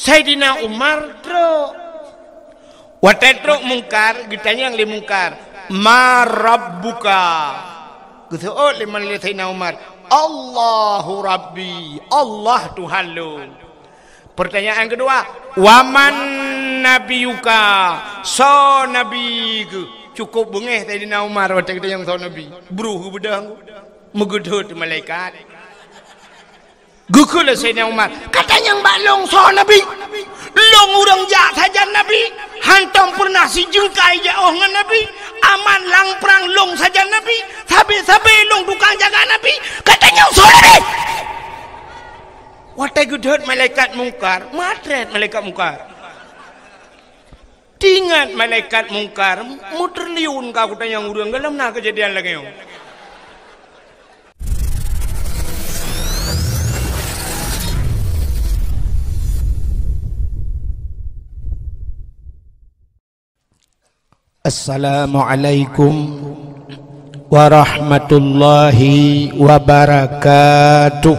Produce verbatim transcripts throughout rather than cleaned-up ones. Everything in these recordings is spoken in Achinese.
Saidina Umar trok. Watée trok Mungkar, geutanyong lé Mungkar, "Ma rabbuka?" Geuseuôt lé Saidina Umar, "Allahu Rabbi, Allah Tuhan lôn." Pertanyaan kedua, "Wa man nabiyuka?" Soe nabi keuh? Cukup beungéh Saidina Umar watée geutanyong soe nabi. Bruh geubeudôh, meugeudhôt malaikat. Geukheun lé Saidina Umar, "Ka tanyong bak lôn soe nabi? Lôn ureuëng jak sajan nabi, hántom peureunah sijeungkai jiôh ngon nabi, aman lam prang lôn sajan nabi, sabe-sabe lôn tukang jaga nabi, ka tanyong soe nabi?" Watée geudhôt malaikat Mungkar, meutrét malaikat Mungkar. Teuingat malaikat Mungkar, meutriliun ka kutanyong ureuëng, gohlom na keujadian lagée nyoe. Assalamualaikum warahmatullahi wabarakatuh.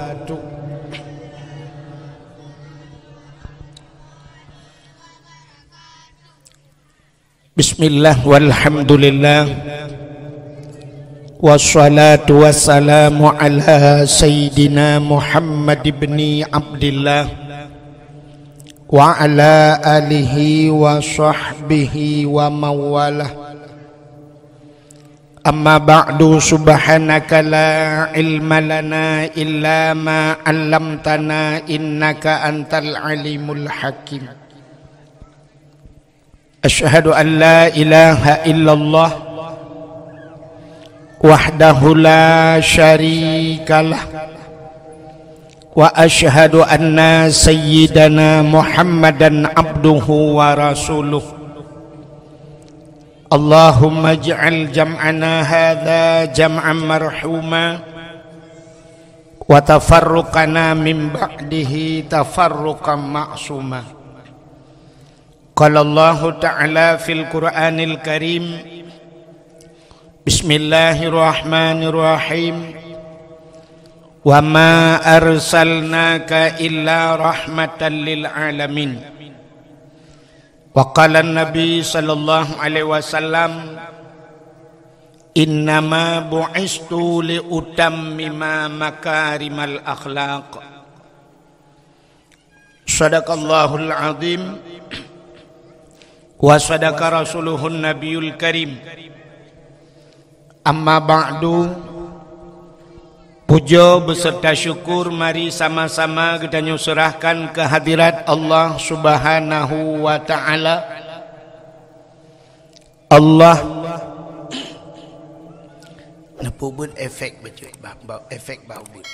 Bismillah, walhamdulillah. Wassalatu wassalamu ala sayyidina Muhammad ibni Abdillah wa ala alihi wa sahbihi wa mawalah. Amma ba'du, subhanaka la ilma lana illa ma 'allamtana innaka antal alimul hakim. Asyhadu an la ilaha illallah wahdahu la syarikalah, wa asyhadu anna sayyidana Muhammadan abduhu wa rasuluh. Allahumma ij'al jam'ana hadza jam'an marhuma, wa tafarruqana min ba'dihi tafarruqan ma'suma. Qala Allahu ta'ala fil Qur'anil Karim, bismillahirrahmanirrahim, "Wa ma arsalnaka illa rahmatan lil alamin." Wa qala Nabi sallallahu alaihi wasallam, "Innama bu'istu li utammima makarimal akhlaq." Sadaqallahul azim wa sadaqa rasuluhun nabiyul karim. Amma ba'du, puja beserta syukur mari sama-sama geutanyoe serahkan keu hadirat Allah Subhanahu wa Ta'ala. Allah, neupeubuet efek bacut, ba-, ba-, efek bak ubeut.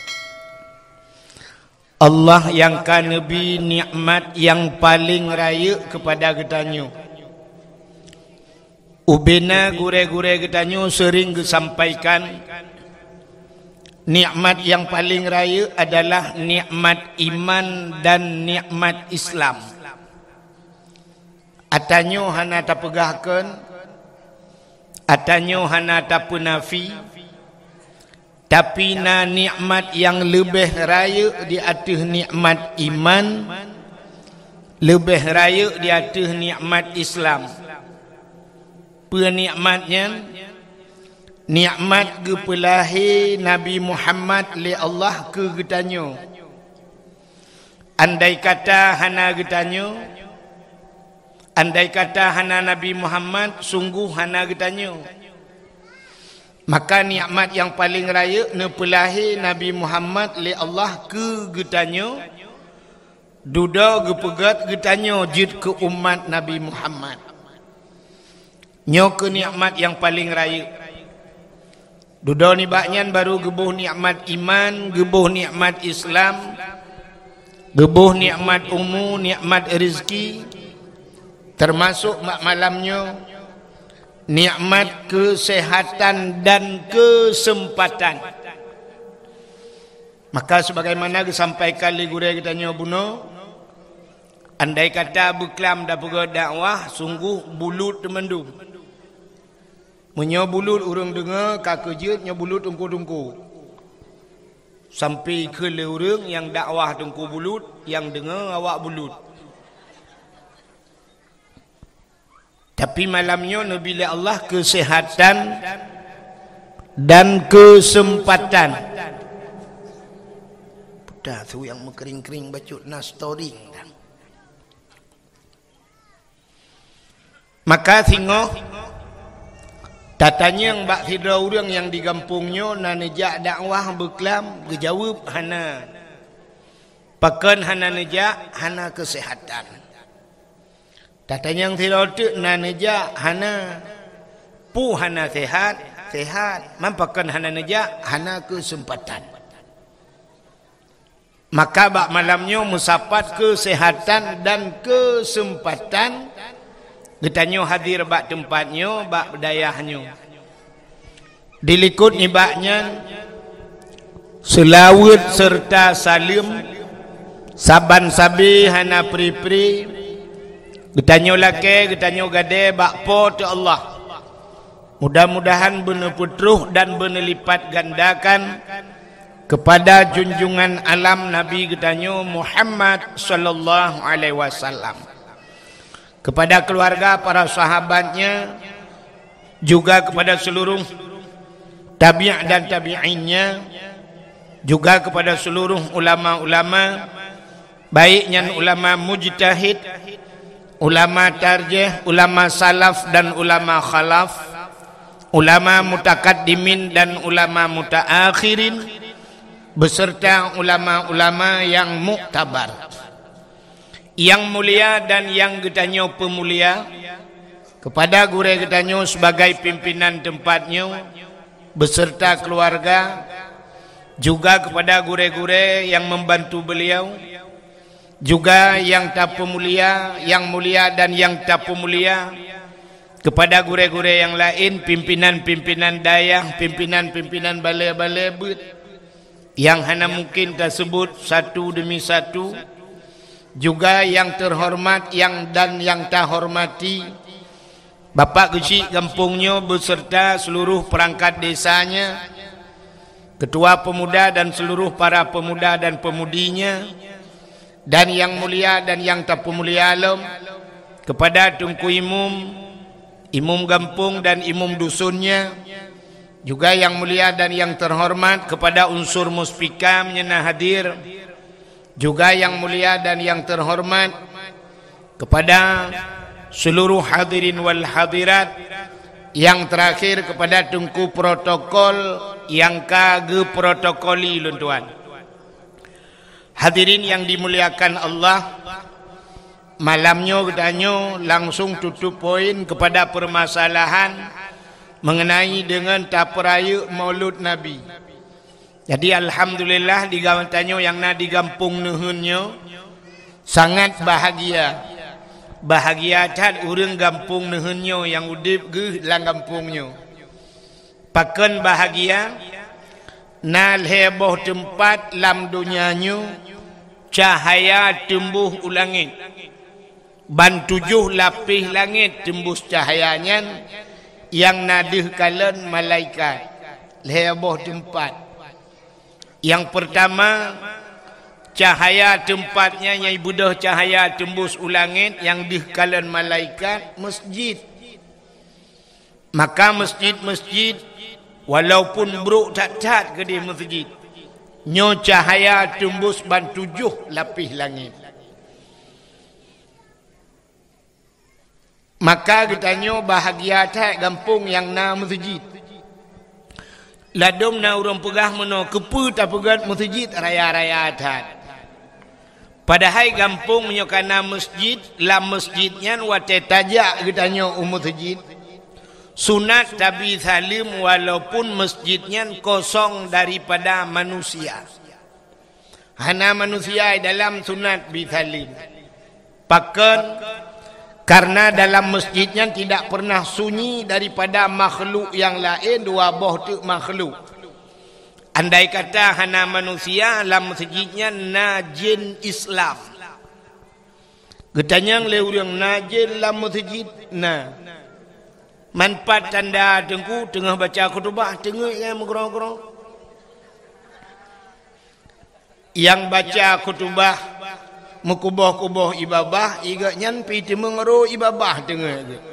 Allah nyang ka neubi nikmat nyang paleng rayeuk keupada geutanyoe. Ubena gurée-gurée geutanyoe seuring geusampaikan, nikmat nyang paleng rayeuk adalah nikmat iman dan nikmat Islam. Ata nyoe hana tapeugah kheun, ata nyoe hana tapeunafi, tapi na nikmat nyang leubeh rayeuk di ateueh nikmat iman, leubeh rayeuk di ateueh nikmat Islam. Peue nikmat nyan? Nikmat geupeulahé Nabi Muhammad lé Allah keu geutanyoe. Andai kata hana geutanyoe, andai kata hana Nabi Muhammad, sunggoh hana geutanyoe. Maka nikmat nyang paleng rayeuk neupeulahé Nabi Muhammad lé Allah keu geutanyoe, dudoe geupeugét geutanyoe jeuet keu umat Nabi Muhammad. Nyoe keuh nikmat nyang paleng rayeuk. Dudoe nibak nyan barô geuboh nikmat iman, geuboh nikmat Islam, geuboh nikmat umu, nikmat rezeki, teumasok bak malam nyoe, nikmat keuseuhatan dan keuseumpatan. Maka, sebagaimana geusampaikan lé gurée geutanyoe bunoe, andai kata beuklam tapeugét dakwah, sunggoh bulut teumandum. Meunyoe bulut ureuëng deungoe, ka keuh jeuet nyoe bulut teungku-teungku. Sampoe kheun lé ureuëng nyang dakwah teungku bulut, nyang deungoe awak bulut. Tapi malam nyoe neubi lé Allah keuseuhatan dan keuseumpatan. Peue ta su nyang meukring-kring bacut na storing dah. Maka singoh tatanyong bak sidroe ureuëng nyang di gampông nyoe na neujak dakwah beuklam, geujaweueb hana. Pakon hana neujak? Hana keuseuhatan. Tatanyong sidroe teuk na neujak? Hana. Peue hana seuhat? Seuhat. Man pakon hana neujak? Hana keuseumpatan. Maka bak malam nyoe meusapat keuseuhatan dan keuseumpatan geutanyoe hadir bak teumpat nyoe, bak dayah nyoe. Dilikot nibak nyan, seulaweuet seureuta saleuem saban sabe hana pri-pri geutanyoe lakée, geutanyoe gadée bak Po teu Allah. Mudah-mudahan beuneupeutroh dan beuneulipat gandakan keupada junjungan alam Nabi geutanyoe Muhammad sallallahu alaihi wasallam, keupada keuluwarga, para sahabatnya, juga keupada seuluruh tabi' dan tabi'innya, juga keupada seuluruh ulama-ulama, baik nyan ulama mujtahid, ulama tarjih, ulama salaf dan ulama khalaf, ulama mutakaddimin dan ulama mutaakhirin, beserta ulama-ulama yang muktabar. Yang mulia dan yang geutanyoe peumulia, keupada gurée geutanyoe sibagai pimpinan teumpat nyoe beserta keuluwarga, juga keupada gurée-gurée nyang membantu beliau, juga nyang tapeumulia, nyang mulia dan nyang tapeumulia, keupada gurée-gurée nyang laén, pimpinan-pimpinan dayah, pimpinan-pimpinan balée-balée beuet, nyang hana mungkin taseubut satu demi satu, juga nyang teuhoreumat nyang dan nyang tahoreumat, Bapak Geuchik gampông nyoe beserta seuluruh peurangkat desanya, keutua peumuda dan seuluruh para peumuda dan peumudinya, dan nyang mulia dan nyang tapeumulia lom, keupada Teungku Imum, Imum gampông dan Imum dusunnya, juga nyang mulia dan nyang teuhoreumat keupada unsur muspika nyang na hadir, juga nyang mulia dan nyang teuhoreumat keupada seuluruh hadirin wal hadirat, nyang teurakhir keupada teungku protokol nyang ka geuprotokoli lôn tuan. Hadirin nyang dimuliakan Allah, malam nyoe geutanyoe langsung tutup poin keupada peumasalahan meungeunai deungon tapeurayeuk Maulud Nabi. Jadi, alhamdulillah, di geutanyoe nyang na di gampông Neuheun nyoe sangat bahagia. Bahagia that ureuëng gampông Neuheun nyoe nyang udeb geuh lam gampông nyoe. Pakon bahagia? Na lhée boh teumpat lam donya nyoe cahya teumbôh u langét. Ban tujoh lapéh langét teumbôh cahya nyan, nyang na deuh kalon malaikat, lhée boh teumpat. Nyang peurtama, cahya teumpat nyan nyang beudôh cahya teumbôh u langét nyang deuh kalon malaikat, meusjid. Maka meusjid-meusjid, walaupun brok that-that keudeh meusjid, nyoe cahya teumbôh ban tujoh lapéh langét. Maka geutanyoe bahagia that gampông nyang na meusjid. Ladôm na ureuëng peugah meunoe, keupeue tapeugét meusjid raya-raya that? Padahai gampông meunyoe ka na meusjid, lam meusjid nyan watée tajak geutanyoe u meusjid, sunat tabi saleuem walaupun meusjid nyan kosong daripada manusia. Hana manusia di dalam, sunat bi saleuem. Pakon? Karena dalam meusjid nyan tidak pernah sunyi daripada makhluk nyang laén, dua boh teuk makhluk. Andai kata hana manusia, lam meusjid nyan na jén Islam. Geutanyong lé ureuëng, na jén lam meusjid? Na. Man pat tanda teungku teungoh baca khutubah teungeut nyang meugroe-groe? Nyang baca khutubah meukuboh-kuboh ié babah, gobnyan pih teumeung roh ié babah teungeut geuh.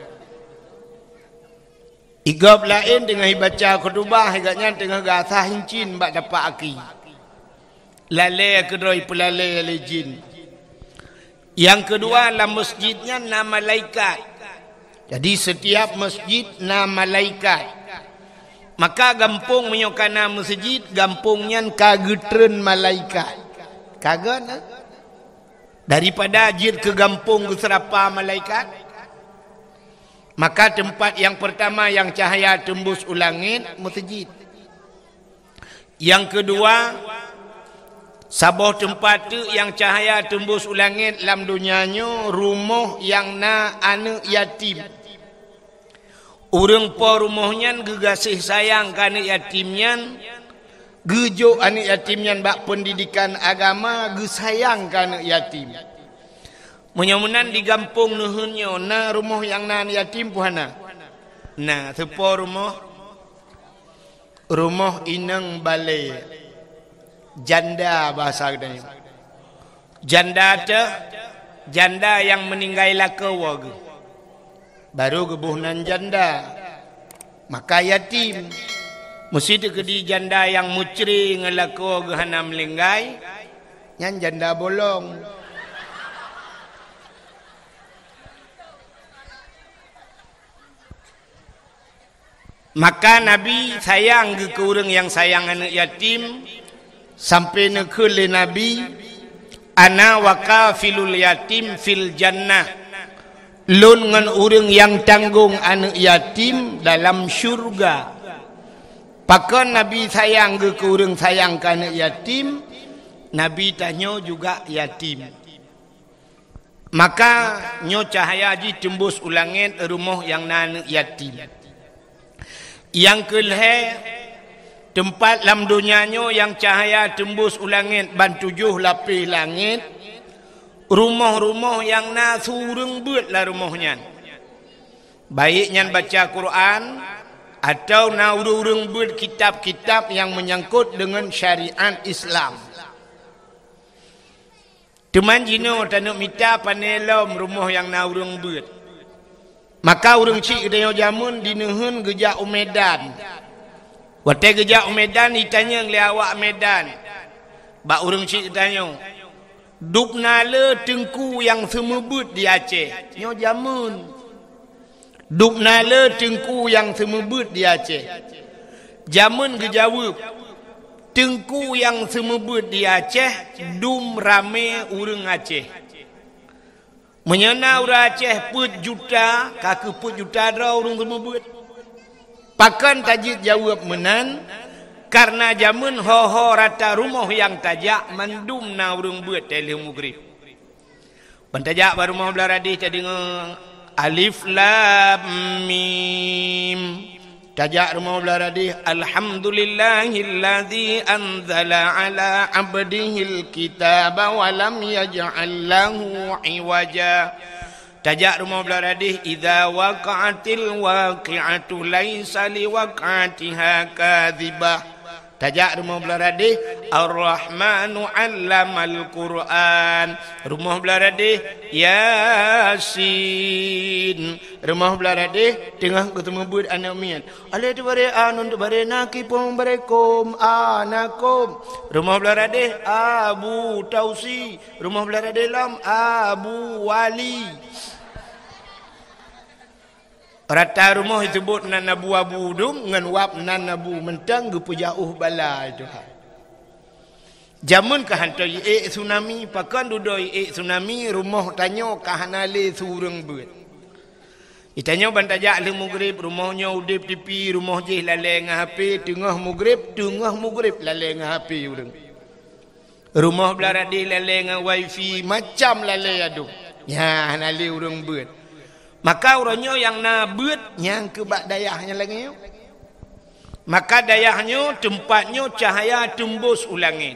Igob laén teungoh ibaca khutubah, igob nyan teungoh geuasah incin bak tapak aki. Lalée keudroe peulalée lé jin. Nyang keudua, lam masjid nyan na malaikat. Jadi, setiap masjid na malaikat. Maka gampông meunyoe ka na meuseujid, gampông nyan ka geutreun malaikat. Ka geuh na? Daripada jeuet keu gampông geuseurapa malaikat, maka teumpat nyang peurtama nyang cahya teumbus u langét, meuseujid. Nyang keudua, saboh teumpat teuk nyang cahya teumbus u langét lam donya nyoe, rumoh nyang na aneuëk yatim. Ureuëng po rumoh nyan geugaséh sayang keu aneuëk yatim nyan, geujok aneuëk yatim nyan bak peundidikan agama, geusayang keu aneuëk yatim. Meunyoe meunan di gampông neuheun nyoe, na rumoh nyang na aneuëk yatim peue hana? Na, teupo rumoh. Rumoh inong balée, janda bahasa geutanyoe. Janda teuh, janda nyang meuninggai lakoe geuh. Barô geuboh nan janda. Maka yatim. Meuseuti keudi janda nyang meucre ngon lakoe geuh hana meuninggai, nyan janda bolong. Maka Nabi sayang geuh keu ureuëng nyang sayang aneuëk yatim, sampai neukheun lé Nabi, "Ana wa kafilul yatim fil jannah." Lôn ngon ureuëng nyang tanggong aneuëk yatim dalam syurga. Pakon Nabi sayang geuh keu ureuëng sayang keu aneuëk yatim, Nabi tanyoe juga yatim. Maka nyoe cahya jih teumbus u langét rumoh nyang na aneuëk yatim. Nyang keulhée, teumpat lam donya nyoe nyang cahya teumbus u langét ban tujoh lapéh langét, rumoh-rumoh nyang na su ureuëng beuet lam rumoh nyan. Baik nyan baca Quran, atawa na ureuëng-ureuëng beuet kitab-kitab nyang meunyangkot deungon syariat Islam. Teuma jinoe taneuk mita pane lom rumoh nyang na ureuëng beuet. Maka ureuëng chik geutanyoe jameun dineuheun geujak u Medan. Watée geujak u Medan, jitanyong lé awak Medan bak ureuëng chik geutanyoe, "Dubna le teungku nyang seumeubeuet di Aceh?" Nyoe jameun. "Dubna le teungku nyang seumeubeuet di Aceh?" Jameun geujaweueb, "Teungku nyang seumeubeuet di Aceh dum ramé ureuëng Aceh." Meunyoe na ureuëng Aceh peuet juta, ka keuh peuet juta droe ureuëng seumeubeuet. Pakon tajeuet jaweueb meunan? Kareuna jameun ho-ho rata rumoh nyang tajak mandum na ureuëng beuet teulheueh mugrib. Ban tajak bak rumoh blah radeh tadeungoe alif lam mim. Tajak rumoh blah radeh, "Alhamdulillahilladzi anzala ala abdihil kitaba wa lam yaj'al lahu iwaja." Tajak rumoh blah radeh, "Idza waqa'atil waqi'atu laisa liwaq'atiha kadzibah." Tajak rumoh blah radeh, "Ar-Rahmanu 'allamal Qur'an." Rumoh blah radeh, "Yasin." Rumoh blah radeh, teungoh geuseumeubeuet aneuëk miet. Alif tu baré a, nun tu baré na, kipong baré kom, a na kom. Rumoh blah radeh, Abu Tausi. Rumoh blah radeh lom, Abu Wali. Rata rumoh jiseubuet nan abu-abu dum ngon wab nan abu mantong geupeujauh bala Tuhan. Jameun ka hantom jiék tsunami, pakon dudoe jiék tsunami, rumoh tanyoe ka hana lé su ureuëng beuet. Geutanyoe ban tajak lheueh mugrib, rumoh nyoe udeb TV, rumoh jih lalée ngon HP, teungoh mugrib, teungoh mugrib lalée ngon HP ureuëng. Rumoh blah radeh lalée ngon wifi, macam lalée adum. Nyan hana lé ureuëng beuet. Maka uroe nyoe nyang na beuet nyang keu bak dayah nyang lagée nyoe. Maka dayah nyoe, teumpat nyoe cahya teumbus u langét.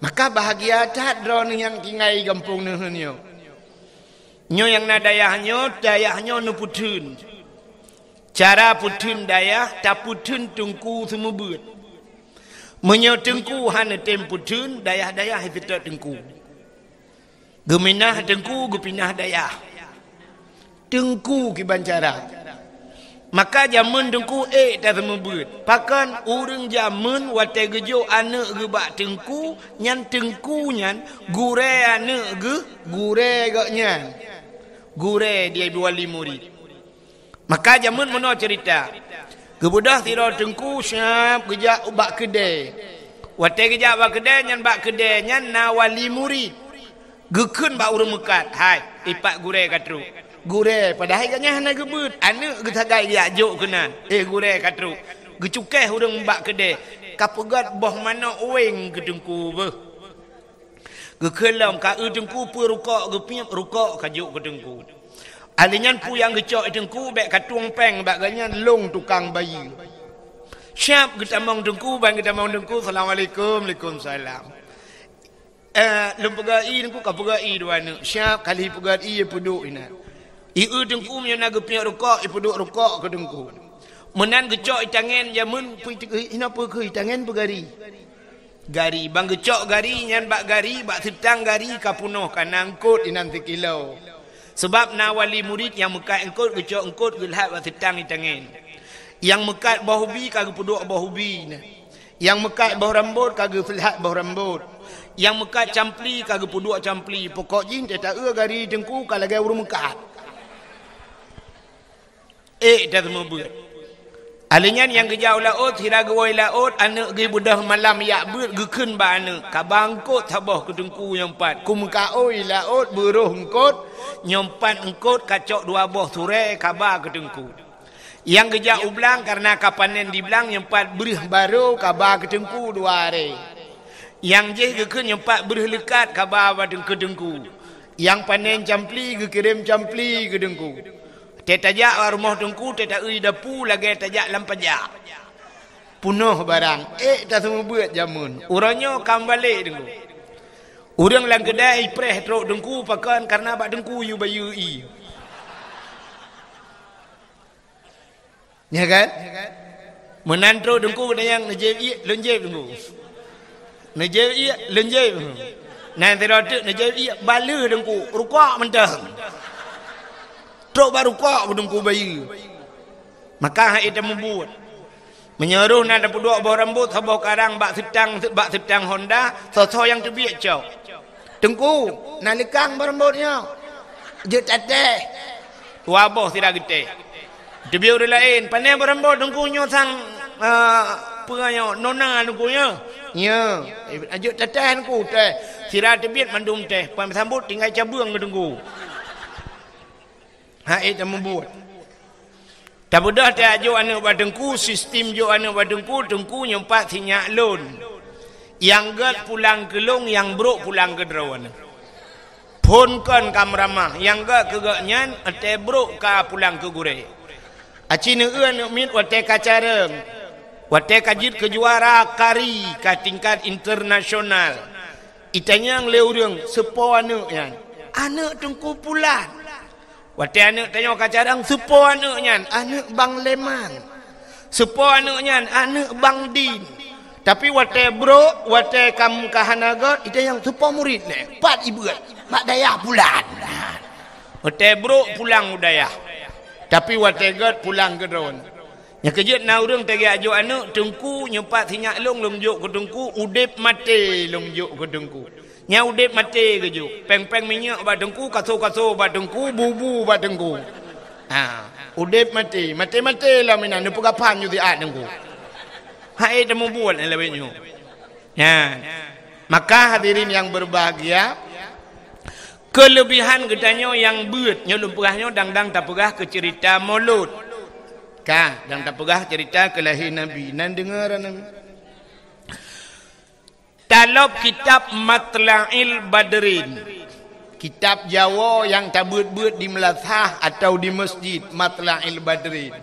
Maka bahagia that droeneueh nyang tinggai gampông neuheun nyoe. Nyoe nyang na dayah nyoe, dayah nyoe neupeutheun. Cara peutheun dayah, tapeutheun teungku seumeubeuet. Meunyoe teungku hana tem peutheun, dayah-dayah seutôt teungku. Geuminah teungku, geupinah dayah. Teungku kiban cara. Maka jameun teungku ék taseumeubeuet. Pakon ureuëng jameun watée geujok aneuëk geuh bak teungku, nyan teungku nyan gurée aneuëk geuh, gurée gobnyan. Gurée di wali murit. Maka jameun meunoe ceurita. Geubeudôh sidroe teungku siab geujak ubak keudée. Watée geujak bak keudée nyan, bak keudée nyan na wali murit. Geukheun bak ureuëng meukat, "Hai, ipat gurée ka trok." Gurée, padahai gobnyan hana geubeuet, aneuëk geusagai geujak jok keunan. "Eh, gurée ka trok." Geucukéh ureuëng bak keudée, "Ka peugét boh manök wéng keu teungku beuh." Geukheun lom, "Ka eu teungku peue rukok geupiep, rukok ka jok keu teungku." Alèh nyan peue nyang geucok teungku, bék ka tueng péng bak gobnyan, lôn tukang bayeue. Siab geutamong teungku, ban geutamong teungku, "Assalamualaikum." "Waalaikumsalam." Eh, lôn peugét ie teungku, ka peugét ie dua aneuëk. Siab kali peugét ie, ipeuduek inan. Ie teungku meunyoe na geupiep rukok, ipeuduek rukok keu teungku. Meunan geucok itangen jameun, peue inoe peue keuh itangen peugari. Gari, ban geucok gari nyan bak gari, bak seutang gari ka peunoh, ka na eungkot inan sikilo. Sabab na wali murit nyang meukat eungkot, geucok eungkot geulhat bak seutang itangen. Nyang meukat boh ubi ka geupeuduek boh ubi nyan. Nyang meukat boh rambot ka geupeulat boh rambot. Nyang meukat campli ka geupeuduek campli. Pokok jih teuta eu gari teungku ka lagée ureuëng meukat. Ék taseumeubeuet. Alèh nyan nyang geujak u laôt, sira geuwoe laôt, aneuëk geuh beudôh malam jak beuet geukheun bak aneuëk, "Ka ba eungkot saboh keu teungku nyoe pat. Kumeukaôi laôt beuroh eungkot, nyoe pat eungkot ka cok dua boh surée ka ba keu teungku." Nyang geujak u blang kareuna ka panen di blang, nyoe pat breuh barô ka ba keu teungku dua arée. Nyang jih geukheun nyoe pat breuh leukat ka ba bak teungku-teungku. Nyang panen campli geukirém campli keu teungku. Teuta jak bak rumoh teungku, teuta eu dapu lagée tajak lam pajak. Peunoh barang, ék taseumeubeuet jameun. Uroe nyoe ka meubalek teungku. Ureuëng lam keudai ipreh trok teungku, pakon, kareuna bak teungku yue bayeue ie. Nya kan? Meunan trok teungku, geutanyong, "Neujép ie?" "Lôn jép teungku." "Neujép ie?" "Lôn jép." Nan sidroe teuk, "Neujép ie?" "Baleuh teungku, rukok mantong." Trok bak rukok keu teungku bayeue. Maka han ék tameubuet. Meunyoe roh na tapeuduek boh rambot saboh karang bak seutang, bak seutang honda, soe-soe nyang teubiet cok. "Teungku, na leukang boh rambot nyoe?" "Jeuet tatéh." Dua boh sira geutéh. Teubiet ureuëng laén, "Pané boh rambot teungku nyoe sang, eh, peue nyoe, nona teungku nyoe?" "Nyoe." "Eh, jeuet tatéh teungku." Téh. Sira teubiet mandum téh. Pan sambot tinggai cabeueng keu teungku. Han ék tameubuet. Tabeudôh tajak jok aneuëk bak teungku, sistem jok aneuëk bak teungku, teungku nyoe pat sinyak lôn. Nyang gét pulang keu lôn, nyang brok pulang keu droeneuh. Phon kon ka meuramah, nyang gét keu gobnyan, watée brok ka pulang keu gurée. Aci neueu aneuëk miet watée ka careueng, watée ka jeuet keu juara kari ka tingkat internasional. Itanyong lé ureuëng, "Soe po aneuëk nyan?" "Aneuëk Teungku Pulan." Watée aneuëk tanyoe ka careueng, "Soe po aneuëk nyan?" "Aneuëk Bang Leman." "Soe po aneuëk nyan?" "Aneuëk Bang Din." Tapi watée brok, watée kam ka hana gét, itanyong, "Soe po murit nyan?" "Pat ibeuet?" "Bak dayah Pulan." Watée brok pulang u dayah. Tapi watée gét pulang keu droeneuh. Nyang keujeuet na ureuëng tajak jok aneuëk, "Teungku, nyoe pat sinyak lôn, lôn jok keu Teungku, udeb maté lôn jok keu Teungku." Nyan udeb maté geujok. Péng-péng minyeuk bak teungku, kaso-kaso bak teungku, bu-bu bak teungku. Ha, udeb maté, maté-maté lom inan, neupeugah phan nyoe siat teungku. Hai, tameubuet lagée nyoe. Nyan. Maka hadirin yang berbahagia, kelebihan geutanyoe nyang beuet, nyoe lôn peugah nyoe dang-dang tapeugah keu cerita Maulud. Ka, dang tapeugah cerita keu lahé Nabi. Nan deungoe Nabi. Talop kitab Matla'il Badrin. Kitab Jawoe nyang tabeuet-beuet di meulasah atawa di masjid, Matla'il Badrin.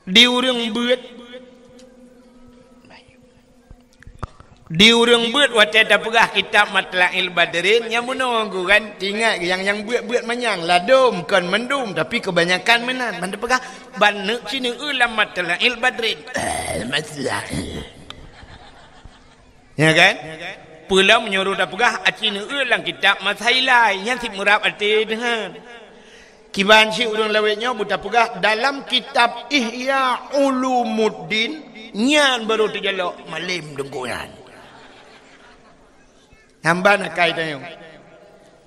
Di ureuëng beuet, di ureuëng beuet watée tapeugah kitab Matla'il Badrin, nyang meunoe geuh kan, ingat nyang, nyang beuet-beuet manyang, ladom kon mandum, tapi keubanyakan meunan, ban tapeugah, "Ban neuk ci neueu lam Matla'il Badrin." Ya kan? Peue lom meunyoe tapeugah aci neueu lam kitab Masailai, nyan cit meurab até deuhan. Kiban cit ureuëng lawét nyoe beutapeugah dalam kitab Ihya Ulumuddin, nyan barô teujalok malem deungon nyan. Hamba na kai tanyong.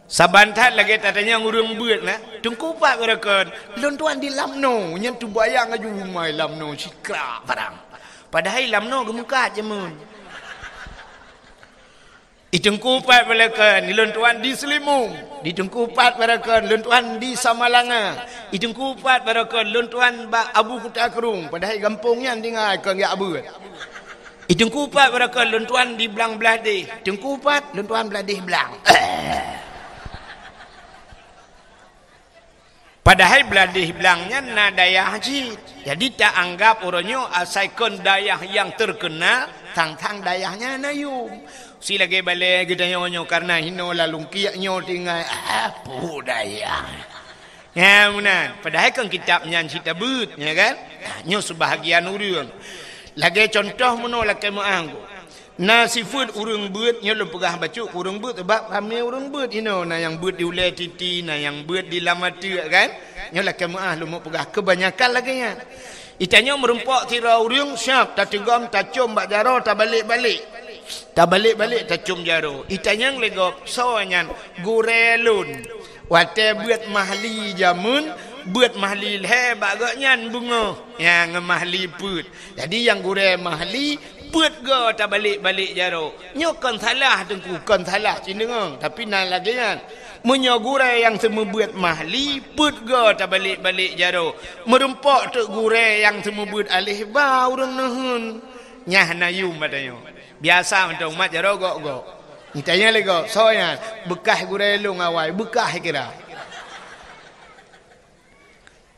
Saban that lagée tatanyong ureuëng beuet na, Teungku pat barokon, lôn tuan di Lamno, nyan teubayang aju umai Lamno sikrak barang. Padahai Lamno geumeukat jameun. Di Teungku pat barokon, lôn tuan di Seulimong. Di Teungku pat barokon, lôn tuan di Samalanga. Di Teungku pat barokon, lôn tuan bak Abu Kuta Krueng. Padahai gampông nyan tinggai kon jak beuet. Di Teungku pat barokon, lôn tuan di Blang Blahdeh. Teungku pat, lôn tuan Blahdeh Blang. Padahai Blahdeh Blang nyan na dayah cit. Jadi ta anggab uroe nyoe asai kon dayah nyang teukeunal, thang-thang dayah nyan na yum. Si lagée balée geutanyoe nyoe kareuna hinoe lalungkiek nyoe tinggai, ah, peue dayah. Nyan meunan. Padahai kon kitab nyan cit tabeuet, ya kan? Nyoe seubahagian ureuëng. Lagée contoh meunoe lakée meuáh. Na sifeuet ureuëng beuet nyoe lôn peugah bacut keu ureuëng beuet, sabab ramé ureuëng beuet inoe, na nyang beuet di ulée titi, na nyang beuet di lam ateueh kan. Nyoe lakée meuáh lôn meupeugah keubanyakan lagée nyan. Di tanyoe meurumpok sidroe ureuëng siab tateugom tacom bak jaroe tabalek-balek. Tabalek-balek tacom jaroe. Di tanyong lé gob, soe nyan? Gurée lôn. Watée beuet mahli jameun, beuet mahli lhée bak gobnyan beungoh, nyang mahli peuet. Jadi nyang gurée mahli, peuet goe tabalek-balek jaroe. Nyoe kon salah Teungku, kon salah cit deungoe, tapi na lagée nyan. Meunyoe gurée nyang seumeubeuet mahli, peuet goe tabalek-balek jaroe. Meurumpok teuk gurée nyang seumeubeuet aléh ba ureuëng neuheun. Nyan hana yum bak tanyoe. Biasa mantong umat jaroe gok-gok. Ditanya lé gob, soe nyan? Beukah gurée lôn awai, beukah kira.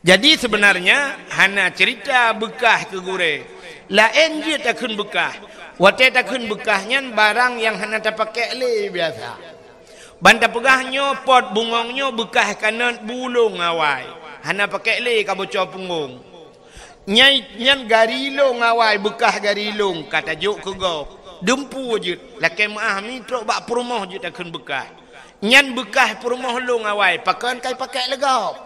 Jadi seubeunarnya hana ceurita beukah keu gurée. Laén jeuet takheun beukah. Watée takheun beukah nyan barang nyang hana tapakék lé biasa. Ban tapeugah nyoe pot bungong nyoe beukah kanot bu lôn awai. Hana pakék lé ka boco punggong. Nyai nyan gari lôn awai, beukah gari lôn ka tajok keu gob. Dumpeue jeuet, lakée meuáh mi trok bak peurumoh jeuet takheun beukah. Nyan beukah peurumoh lôn awai, pakon ka ipakék lé gob.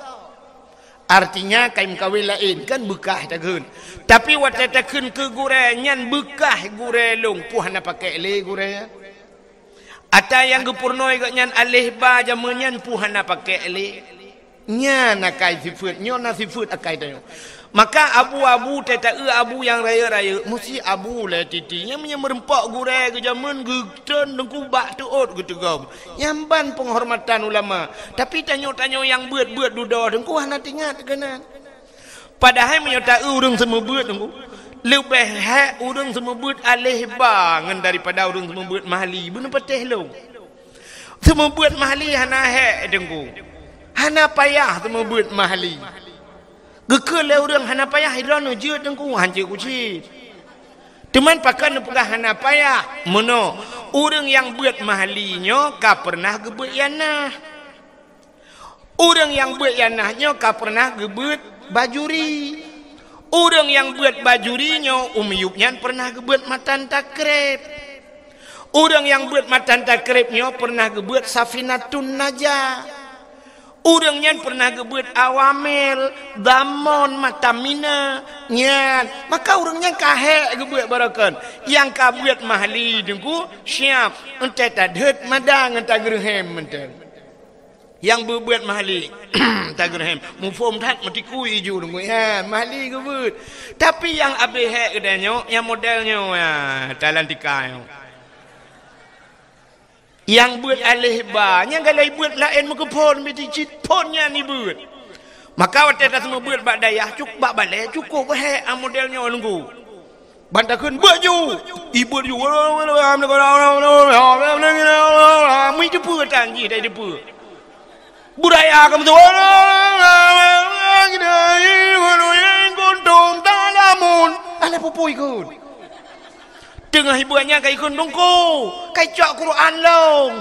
Artinya ka imeukawen laén, kan beukah takheun. Tapi watée takheun keu gurée, nyan beukah gurée lôn, peue hana pakék lé gurée nyan. Ata nyang geupurunoe gobnyan aléh ba jameun nyan peue hana pakék lé. Nyan akai sifeuet, nyoe na sifeuet akai tanyoe. Maka abu-abu teuta-eu abu nyang rayeuk-rayeuk, meusi abu lé titi. Nyang meunyoe meurumpok gurée geujameun geutreun teungku bak teuôt geuteugom. Nyan ban peunghormatan ulama. Tapi tanyoe-tanyoe nyang beuet-beuet dudoe teungku hana teuingat keunan. Padahai meunyoe ta-eu ureuëng seumeubeuet teungku, leubeh hék ureuëng seumeubeuet aléh ba ngon daripada ureuëng seumeubeuet mahli. Beuneuh patéh lôn. Seumeubeuet mahli hana hék teungku. Hana payah seumeubeuet mahli. Geukheun lé ureuëng hana payah, droeneuh jeuet teungku, hanjeuet kucit. Teuma pakon neupeugah hana payah? Meunoe, ureuëng nyang beuet mahli nyoe ka peureunah geubeuet ianah. Ureuëng nyang beuet ianah nyoe ka peureunah geubeuet bajuri. Ureuëng nyang beuet bajuri nyoe u miyueb nyan peureunah geubeuet matan takreb. Ureuëng nyang beuet matan takreb nyoe peureunah geubeuet safinatun najah. Ureuëng nyan peureunah geubeuet awamel, damon, mata mina, nyan. Maka ureuëng nyan ka hék geubeuet barokon. Nyang ka beuet mahli teungku, siab, eunteuk tadheuet mada ngon tageureuhem mantong. Nyang beuet-beuet mahli, tageureuhem. Muphom that meutikui iju teungku, ya, mahli geubeuet. Tapi nyang abéh hék geutanyoe, nyang model nyoe, ya, talantika nyoe. Nyang beuet aléh ba, nyang galai beuet laén meukeuphon, bit cit phon nyan ibeuet. Maka watée taseumeubeuet bak dayah, cuk-, bak balée, cukôp hék, a, model nyoe teungku. Ban takheun, "Beuet ju!" Ibeuet ju. Meuteupeu tan jih, dai teupeu. Beuraya keu meuteupeu. Kuntum ta'lamun. Alah pupui kheun. Teungoh ibeuet nyan ka ikheun, "Teungku, kai cok Quran lôn."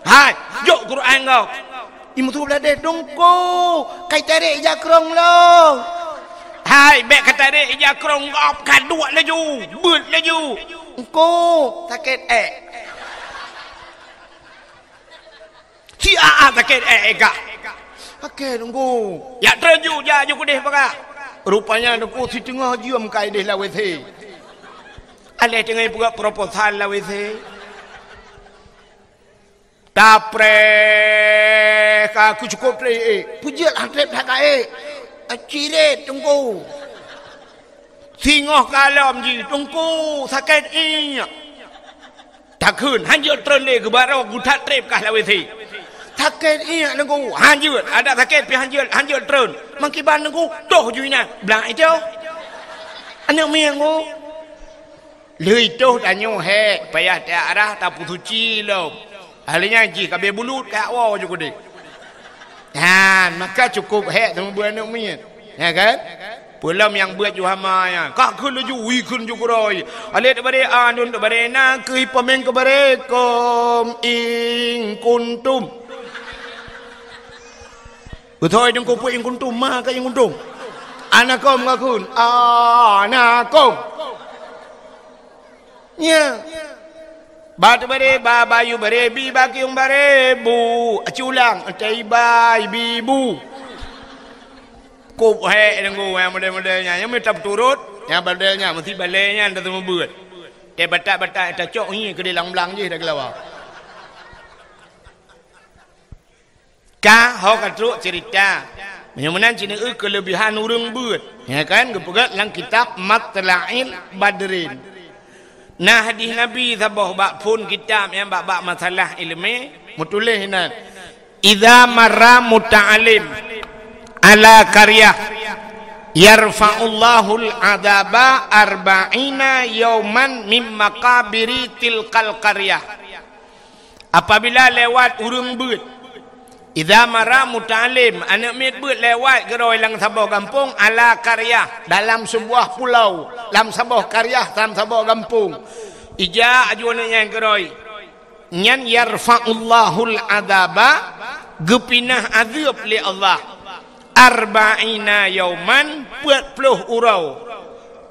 "Hai, jok Quran gob." Imeusu bladeh, "Teungku, kai tarek ija krong lôn." "Hai, bék ka tarek ija krong gob, ka duek laju, beuet laju." "Teungku, sakét ék." "Siat sakét ék gah." Sakét, Teungku. Jak treun ju, jak ju keudeh paga. Rupanya Teungku siteungoh jeuem ka ideh lam W C. Aléh teungoh peugah proposal lam W C. Tapreh ka keucukôp treb ék. Peujeuet han treb that ka ék. Cirét, Teungku. Singoh ka lom jih, Teungku, sakét iék. Takheun, han jeuet treun lé, geubarô geuthat treb kah lam W C. Sakét iék, Teungku, han jeuet, adak sakét pih han jeuet, han jeuet treun. Meukiban, Teungku, toh ju inan, blang itoh. Aneuk miet, Teungku. Lheueh toh tanyoe hék, payah teuarah, tapeusuci lom. Ahli nyan jih ka abéh bulut, ka woe ju keudeh. Nyan, maka cukôp hék seumeubeuet aneuk miet. Ya kan? Peulom nyang beuet ju hama nyan. Ka kheun laju, wee kheun ju keudroe. Alif tabari, a nun tabari, na keuh peumieng keubari, kum in kuntum. Beutôi Teungku peue in kuntum, ma ka in kuntum. Anakum ka kheun, anakum. Nya. Ba teubari, ba bayu bari, bi bakiung bari, bu. Aci ulang, taiba, bi bu. Kôp hék Teungku, nyang model-model nyan. Nyang meutab turot, nyang model nyan, meusi balée nyan taseumeubeuet. Teubatak-batak tacok ngi keudeh lam blang jih dah geulawa. Ka ho ka trok ceurita. Meunyoe meunan ci neueu keuleubihan ureuëng beuet. Ya kan? Geupeugah lam kitab Matla'il Badrin. Na hadih Nabi saboh bak phon kitab nyang bak-bak masalah iéleumé, meutuléh inan, "Idza marra muta'allim ala qaryah, yarfa'ullahul adzaba arba'ina yauman min maqabiri tilkal qaryah." Apabila lewat ureuëng beuet, idza marra muta'allim, aneuk miet beuet lewat keudroe lam saboh gampông, ala qaryah, dalam sebuah pulau, lam saboh qaryah, lam saboh gampông. Ijak aju aneuk nyan keudroe. Nyan yarfa'ullahul adzaba, geupinah azeueb lé Allah. Arba'ina yauman, peuet ploh uroe.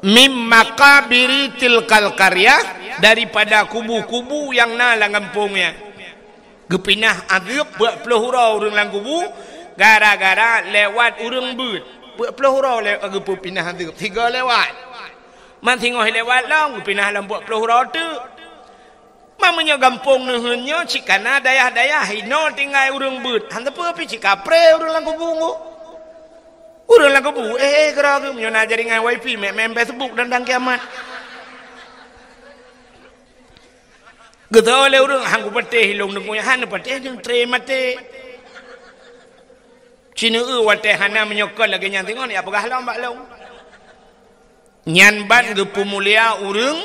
Mim maqabiri tilkal qaryah, daripada kubu-kubu nyang na lam gampông nyan. Geupinah azeueb peuet ploh uroe ureuëng lam kubu, gara-gara lewat ureuëng beuet. Peuet ploh uroe le-, geupeupinah azeueb, sigoe lewat. Man singoh lewat lom, geupinah lom peuet ploh uroe teuk. Ma meunyoe gampông neuheun nyoe cit ka na dayah-dayah inoe tinggai ureuëng beuet, han teupeu pih cit kapreh ureuëng lam kubu nyoe. Ureuëng lam kubu, eh, eh, keudroe geuh, meunyoe na jaringan wifi, meu'en Facebook dan, dan kiamat. Geuteu lé ureuëng, han kupatéh ilong deungon, han neupatéh deungon tré maté. Ci neueu watée hana meunyoe kon lagée nyan singoh, ya peugah lom bak lôn. Nyan ban geupeumulia ureuëng,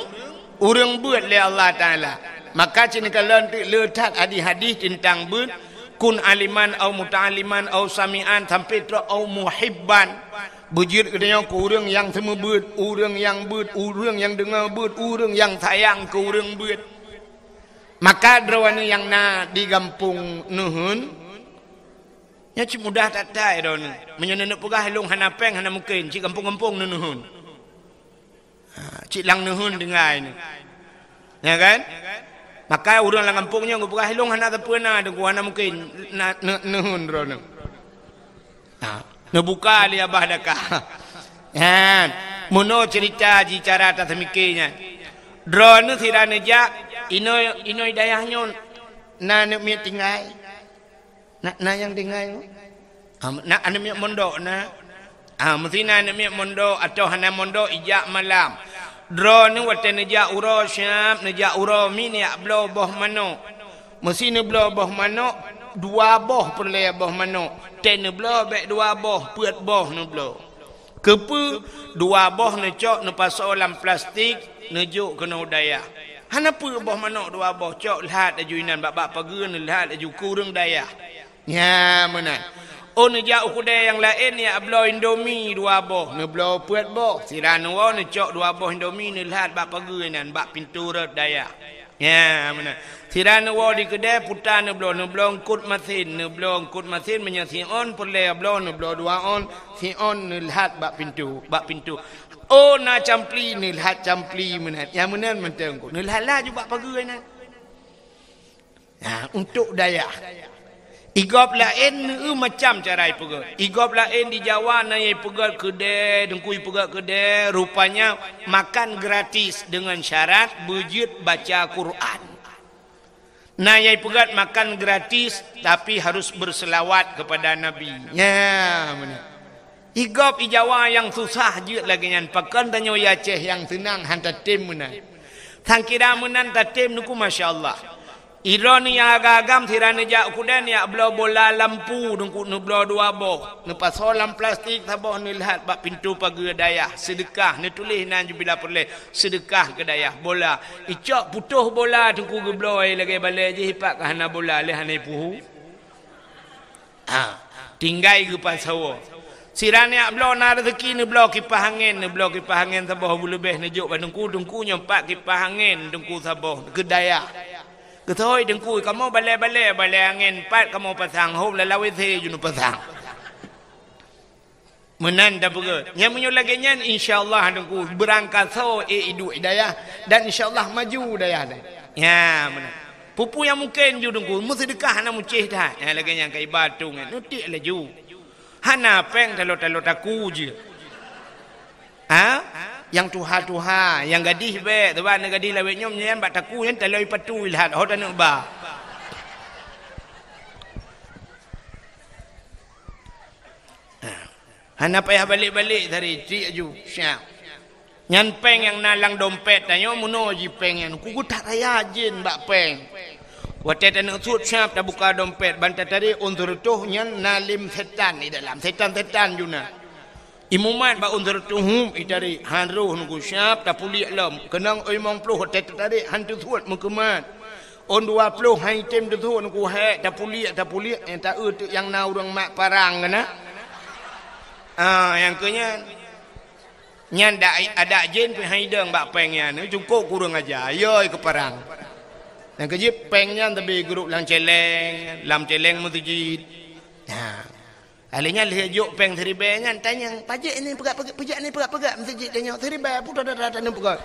ureuëng beuet lé Allah Taala. Maka ci neukalon teuk le that hadih-hadih teuntang beuet, kun aliman au muta'alliman au sami'an sampai trok au muhibban. Beujeuet geutanyoe keu ureuëng nyang seumeubeuet, ureuëng nyang beuet, ureuëng nyang deungoe beuet, ureuëng nyang sayang keu ureuëng beuet. Maka droeneuh nyang na di gampông neuheun, nyan cit mudah that-that droeneuh. Meunyoe neuneuk peugah lôn hana péng, hana mungken, cit gampông-gampông neuneun. Ha, cit lam neuheun tinggai nyoe. Ya kan? Maka ureuëng lam gampông nyoe geupeugah, "Ilôn hana sapeue na, Teungku, hana mungken na, ne-, neuheun droeneuh." Ha, neubuka lé abah daka. Nyan, meunoe ceurita jih cara taseumiké nyan. Droeneuh sira neujak, inoe, inoe dayah nyoe na aneuk miet tinggai. Na, na nyang tinggai? Ah, na aneuk miet mondok na? Ah, meusti na aneuk miet mondok atawa hana mondok ijak malam. Droeneuh watée neujak uroe siab, neujak uroe mi neujak bloe boh manok. Meusti neubloe boh manok, dua boh peureulée boh manok. Tée neubloe bék dua boh, peuet boh neubloe. Keupeue? Dua boh neucok neupasoe lam plastik, neujok keunoe dayah. Hana peue boh manok dua boh, cok lhat laju inan bak, bak pageue, neulhat laju keu ureuëng dayah. Nya meunan. Oh, neujak u keudée nyang laén, neujak bloe Indomie dua boh, neubloe peuet boh. Sira neuwoe neucok dua boh Indomie, neulhat bak pageue inan, bak pintoe rot dayah. Nya meunan. Sira neuwoe di keudée puta neubloe, neubloe eungkot masin, neubloe eungkot masin meunyoe siôn peureulée bloe, neubloe dua ôn, siôn neulhat bak pintoe, bak pintoe. Oh, na campli, neulhat campli meunan. Nyang meunan mantong, neulhat laju bak pageue inan. Nah, untuk dayah. Igob laén, eu, macam cara ipeugét. Igob laén di Jawa na nyang ipeugét keudè, Teungku, ipeugét keudè, rupanya makan gratis dengan syarat beujeuet baca Quran. Na nyang ipeugét makan gratis, tapi harus berselawat kepada Nabi. Nya, meunan. Igob i Jawa nyang susah jeuet lagèe nyan, pakon tanyoe i Aceh nyang seunang han tatém meunan. Sangkira meunan tatém Teungku, masya Allah. Droeneuh nyang agam-agam sira neujak u keudè neujak bloe bola lampu Teungku, neubloe dua boh, neupasoe lam plastik saboh, neuleuhat bak pintoe pageue dayah, seudeukah, neutuléh nan ju bila peureulèe, seudeukah keu dayah, bola. Icok putôh bola Teungku, geubloe lagèe balèe jih, ipat ka hana bola lé, hana ipuhu. Ha, tinggai geupasoe. Sira neujak bloe na raseuki, neubloe kipah angèn, neubloe kipah angèn saboh beuleubeh, neujok bak Teungku, Teungku, nyoe pat kipah angèn Teungku saboh keu dayah. Geuseuôt Teungku, kamoe balèe-balèe, balèe angèn pat kamoe pasang, hom lam W C ju neupasang. Meunan tapeugét. Nyan meunyoe lagèe nyan, insya Allah Teungku, beurangkasoe ék iduek i dayah, dan insya Allah maju dayah nyan. Nya, meunan. Peue-peue nyang mungken ju Teungku, meuseudeukah hana mucéh that. Nyang lagèe nyan ka iba tu nyan, neutiek laju. Hana péng, taloe-taloe taku jeuet. Ha? Nyang tuha-tuha, nyang gadih bèk, sabab na gadih lawét nyoe nyan bak taku nyan taloe ipatui lheueh ho taneuk ba. Hana payah balek-balek tadi, tiek ju, siap. Nyan péng nyang na lam dompet tanyoe, meunoe jih péng nyan, ku geutak raya jén bak péng. Watèe taneuk sut, siap tabuka dompet, ban tatarek ôn seureutôh, nyan na lem setan di dalam, setan-setan ju na. Imumat bak ôn seureutôh, hup, itarek, han roh Teungku, siap tapuliek lom. Keunong limong ploh watèe tatarek, han teusuet meukeumat. Ôn dua ploh han item teusuet Teungku, hék, tapuliek, tapuliek, eh, taeu teuk nyang na ureueng mat parang keunan. Ah, nyang keu nyan. Nyan dak, adak jén pih han idong bak péng nyan, cukôp kureueng aja, yo keu parang. Nyang keu jih péng nyan teubi geuruek lam cèlèng, lam cèlèng meuseujid. Ha. Alèh nyan lheueh jok péng siribèe nyan, tanyong, "Pajék ni peugah-peugah, pajék ni peugah-peugah meuseujid tanyoe, siribèe putôh dara taneuk peugah."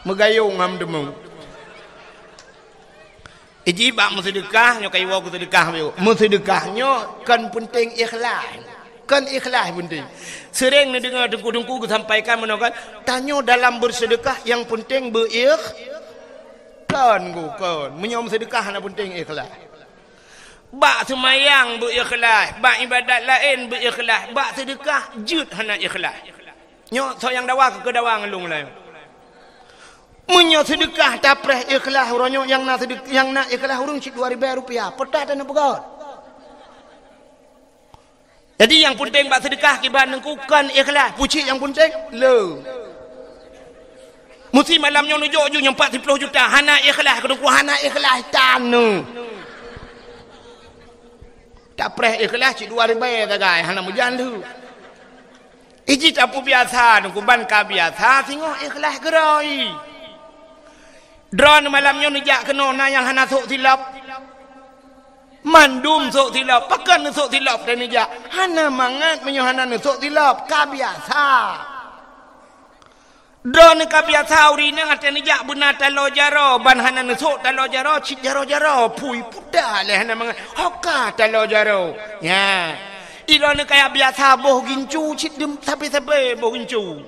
Meugayong ngon teumèe. Iji bak meuseudeukah, nyoe ka iwoe keu seudeukah, meuseudeukah nyoe kon peunteng ikhlas. Kon ikhlas peunteng. Sering neudeungoe teungku-teungku geusampaikan meunoe kan, tanyoe dalam beuseudeukah nyang peunteng beuikh-, kon, kon. Meunyoe meuseudeukah hana peunteng ikhlas. Bak seumayang beuikhlaih, bak ibadat laén beuikhlaih, bak seudeukah jeuet hana ikhlaih. Nyoe soe nyang dawa keu dawa ngon lôn laju. Meunyoe seudeukah tapreh ikhlaih uroe nyoe nyang na seudeuk-, nyang na ikhlaih ureuëng cit dua ribèe rupiah, peue that taneuk peugöt. Jadi nyang peunteng bak seudeukah kiban teungku kon ikhlaih, pucit nyang peunteng le. Musti malam nyoe neujok ju nyang pat siploh juta, hana ikhlaih keu teungku, hana ikhlaih taneuk. Tapreh ikhlaih cit dua ribèe sagai, hana meujan lheueh. Iji tapeubiasa teungku ban ka biasa singoh ikhlaih keurôi. Droeneuh malam nyoe neujak keunoe na nyang hana sôk silop. Mandum sôk silop, pakon neusôk silop teuh neujak. Hana mangat meunyoe hana neusôk silop, ka biasa. Droeneuh ka biasa ureuëng inong até neujak beuna taloe jaroe, ban hana neusôk taloe jaroe, cit jaroe-jaroe, pui puta lé hana mangat. Hoka taloe jaroe. Nya. Droeneuh ka biasa boh gincu, cit dem sabe-sabe boh gincu.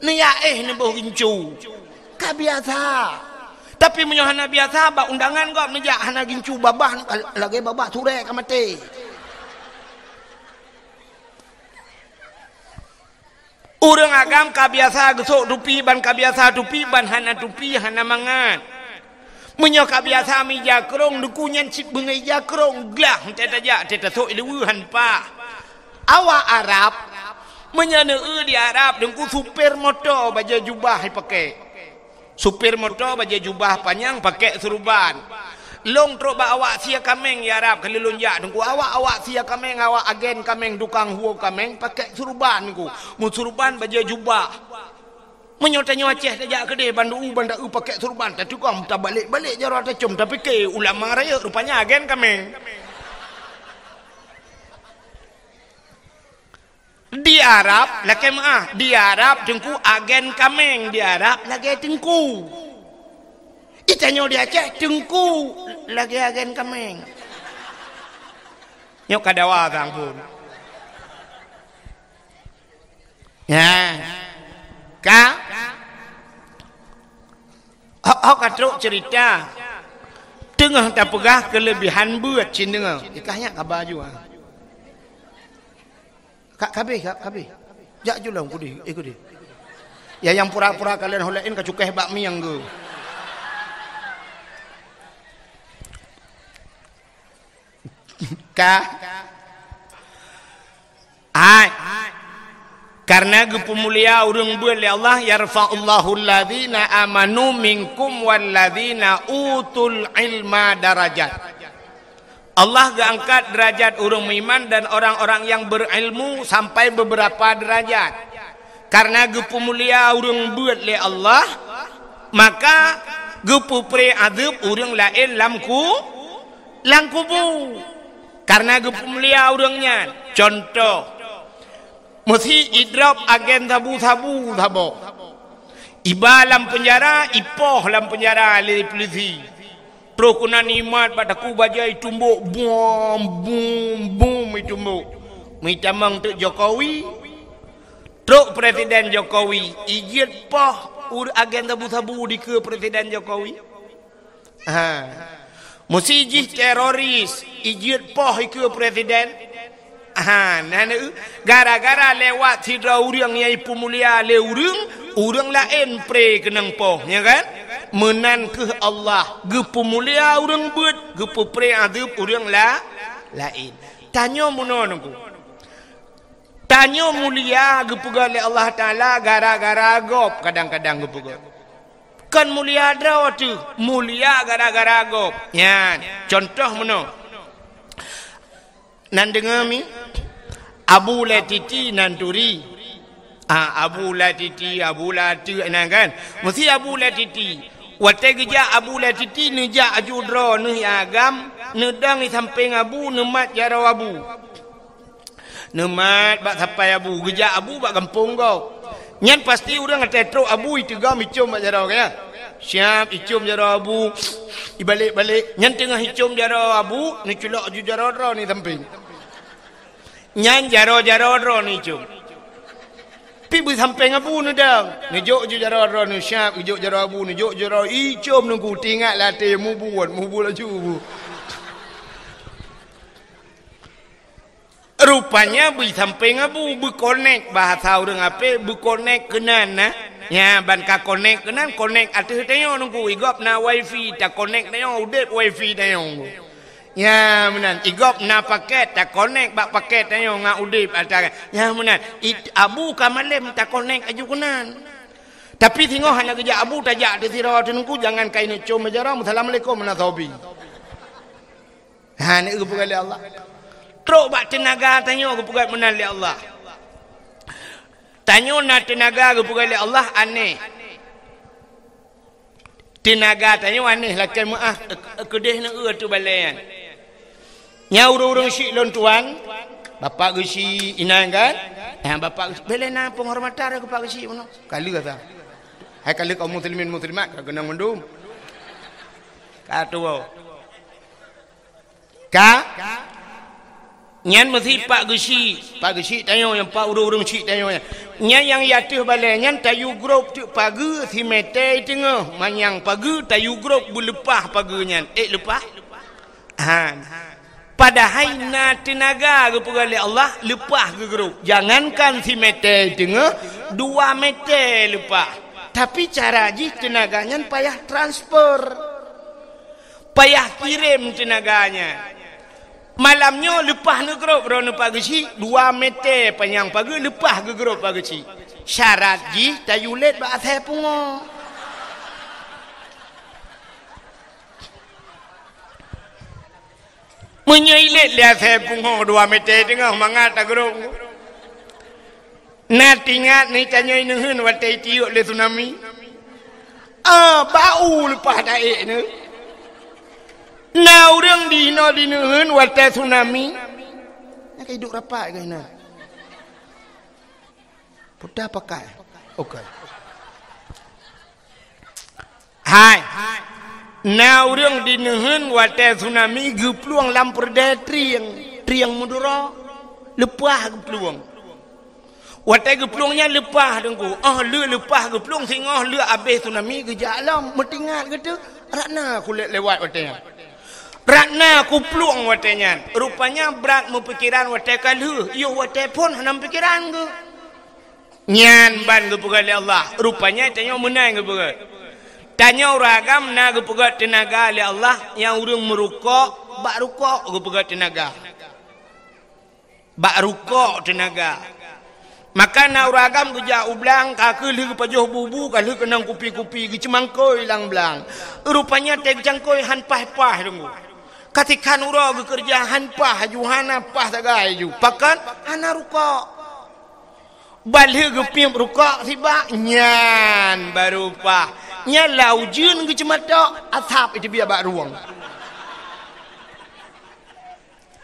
Neujak éh neuboh gincu. Ka biasa. Tapi meunyoe hana biasa, bak undangan gob neujak hana gincu babah, lagèe babah surèe ka maté. Ureuëng agam ka biasa geusôk tupi ban ka biasa tupi ban hana tupi hana mangat. Meunyoe ka biasa meuija krông, teungku nyan cit beungoh ija krông glah, teuh tajak, teuh tasôk i luweue han pah. Awak Arab, meunyoe neueu di Arab, teungku supir moto bajèe jubah ipaké. Supir moto bajèe jubah panyang paké seuruban. Lôn trok bak awak sie kaméng di Arab kali lôn jak teungku. Awak, awak sie kaméng, awak agen kaméng, tukang huo kaméng paké seuruban teungku. Meuseuruban bajèe jubah. Meunyoe tanyoe Aceh tajak keudeh bandu u ban taeu paké seuruban, tatukang tabalek-balek jaroe tacôm, tapike ulama rayeuk, rupanya agen kaméng. Di Arab, lakèe meu'ah, di Arab teungku agen kaméng, di Arab lagèe teungku. Di tanyoe di Aceh teungku lagèe agen kaméng. Nyoe ka dawa sang phon. Nyan. Ka? Hok, hok ka trok cerita. Teungoh tapeugah keulebihan beuet cit deungoe. Ikah nyak kaba ju, ah. Ka, ka habéh, ka, ka habéh. Jak ju lom kudeh, eh, kudeh. Ya, nyang pura-pura kalon ho laén ka cukéh bak mieng geuh. Ka? Hai. Karena geupeumulia ureuëng beuet lé Allah, "Yarfa'ullahu alladzina amanu minkum walladzina utul ilma darajat." Allah geuangkat derajat ureuëng meuiman dan orang-orang yang berilmu sampai beberapa derajat. Karena geupeumulia ureuëng beuet lé Allah, maka geupeupré azeueb ureuëng laén lam ku-, lam kubu. Karena geupeumulia ureuëng nyan. Contoh, meusi idrop agen sabu-sabu saboh. Iba lam peunjara, ipoh lam peunjara lé peulisi. Troh keunan imat bak takue bajée itumbok, bum, bum, bum itumbok. Meuitamong teuk Jokowi, trok Presiden Jokowi, ijeuet poh ur-, agen sabu-sabu dikeue Presiden Jokowi. Ha. Meusi jih teroris, ijeuet poh ikeue Presiden. Ha, na, na, gara-gara lewat sidroe ureuëng nyang ipeumulia lé ureuëng, ureuëng laén pré keunong poh, ya kan? Meunan kheueh Allah geupeumulia ureuëng beuet, geupeupré azeueb ureuëng la-, laén. Tanyoe meunoe nungku. Tanyoe mulia geupeugah lé Allah Taala gara-gara gob, kadang-kadang geupeugah. Kon mulia droe teuh, mulia gara-gara gob. Nyan, contoh meunoe. Nan deungoe mi, Abu Latiti nan turi. Ah, Abu Latiti, Abu Latiti nan kan. Meusi Abu Latiti. Watée geujak Abu Latiti, neujak aju droe neuh agam, neudong di sampéng Abu, neumat jaroe Abu. Neumat bak sapai Abu, geujak Abu bak gampông gob. Nyan pasti ureuëng até trok Abu iteugom icom bak jaroe, ya. Siab icom jaroe Abu, ibalek-balek. Nyan teungoh icom jaroe Abu, neuculok ju jaroe droe ni sampéng. Nyan jaroe-jaroe droe ni icom. Pi beusampéng Abu neudong, neujok ju jaroe droe ni siab, neujok jaroe Abu, neujok jaroe icom nungku tingat latée mubuet, mubuet laju Abu. Rupanya beusampéng Abu beukonek, bahasa ureuëng apé beukonek keunan na. Nya ban ka konek keunan, konek ateueh tanyoe nungku, igob na wifi, takonek tanyoe, udeb wifi tanyoe. Nya meunan, igob na paket, takonek bak paket tanyoe ngon udeb ata. Nya meunan, it-, Abu ka malem takonek aju keunan. Tapi singoh hana geujak Abu, tajak teuh sidroe teuh nungku, jangan kaineuk com meujara, "Assalamualaikum, meunan sobi." Ha, ni geupeugah lé Allah. Trok bak teunaga tanyoe geupeugah meunan lé Allah. Tanyoe na teunaga geupeugah lé Allah aneh. Teunaga tanyoe aneh lakée meuáh, keudeh neueu ateueh balée nyan. Nya ureuëng-ureuëng syik lôn tuan, bapak geusyik inan kan? Ha, bapak geusyik, bela na penghormatan keu pak geusyik meunoe. Ka lheueh asa. Hai ka lheueh kaum muslimin muslimat ka keunong mandum. Ka tuwoe. Ka? Nyan meusi pak geusyik, pak geusyik tanyoe nyang pak ureuëng-ureuëng syik tanyoe nyan. Nyan nyang i ateueh balée nyan tayue grob teuk pageue simetée teungoh, manyang pageue tayue grob beuleupah pageue nyan. Ék leupah? Han. Padahai na teunaga geupeugah lé Allah leupah geugrob. Jangankan simetée teungoh, dua metée leupah. Tapi cara jih teunaga nyan payah transfer. Payah kirém teunaga nyan. Malam nyoe leupah neugrob droeneuh pak geusyik, dua metée panyang pageue leupah geugrob pak geusyik. Syarat jih tayue lét bak asai pungoe. Meunyoe ilét lé asai pungoe dua metée teungoh mangat tagrob. Na tingat ni tanyoe neuheun watée itiok lé tsunami? Ah, bau leupah taék nyoe. Na ureuëng di inoe di neuheun watée tsunami? Na ka iduek rapat keu inan. Puta pakai. Oke. Hai. Na ureuëng di neuheun watée tsunami geuplueng lam peureudée trieng. Nyang meudroe leupah geuplueng. Watée geuplueng nyan leupah, Teungku. Oh, le leupah geuplueng singoh le abéh tsunami geujak lom. Meutingat geutu, Ratna kulét lewat watée nyan. Ratna kuplueng watée nyan. Rupanya brat meupikeran watée ka lheueh, yoh watée phon hana meupikeran geuh. Nyan ban geupeugah lé Allah. Rupanya tanyoe meunan geupeugah. Tanyoe ureuëng agam na geupeugah teunaga lé Allah, nyang ureuëng meurukok, bak rukok geupeugah teunaga. Bak rukok teunaga. Maka na ureuëng agam geujak u blang, ka kheueh lheueh geupajoh bubu, ka lheueh keunong kupi-kupi, geuceumangkôi lam blang. Rupanya tée geucangkôi han paih-paih deungoe. Katikhan uroe geukeureuja han paih, aju hana paih sagai aju. Pakon? Hana rukok. Ban lheueh geupiep rukok sibak, nyan baru paih. Nyan lam ujeuen geuceumatok, asab iteubiet bak rueng.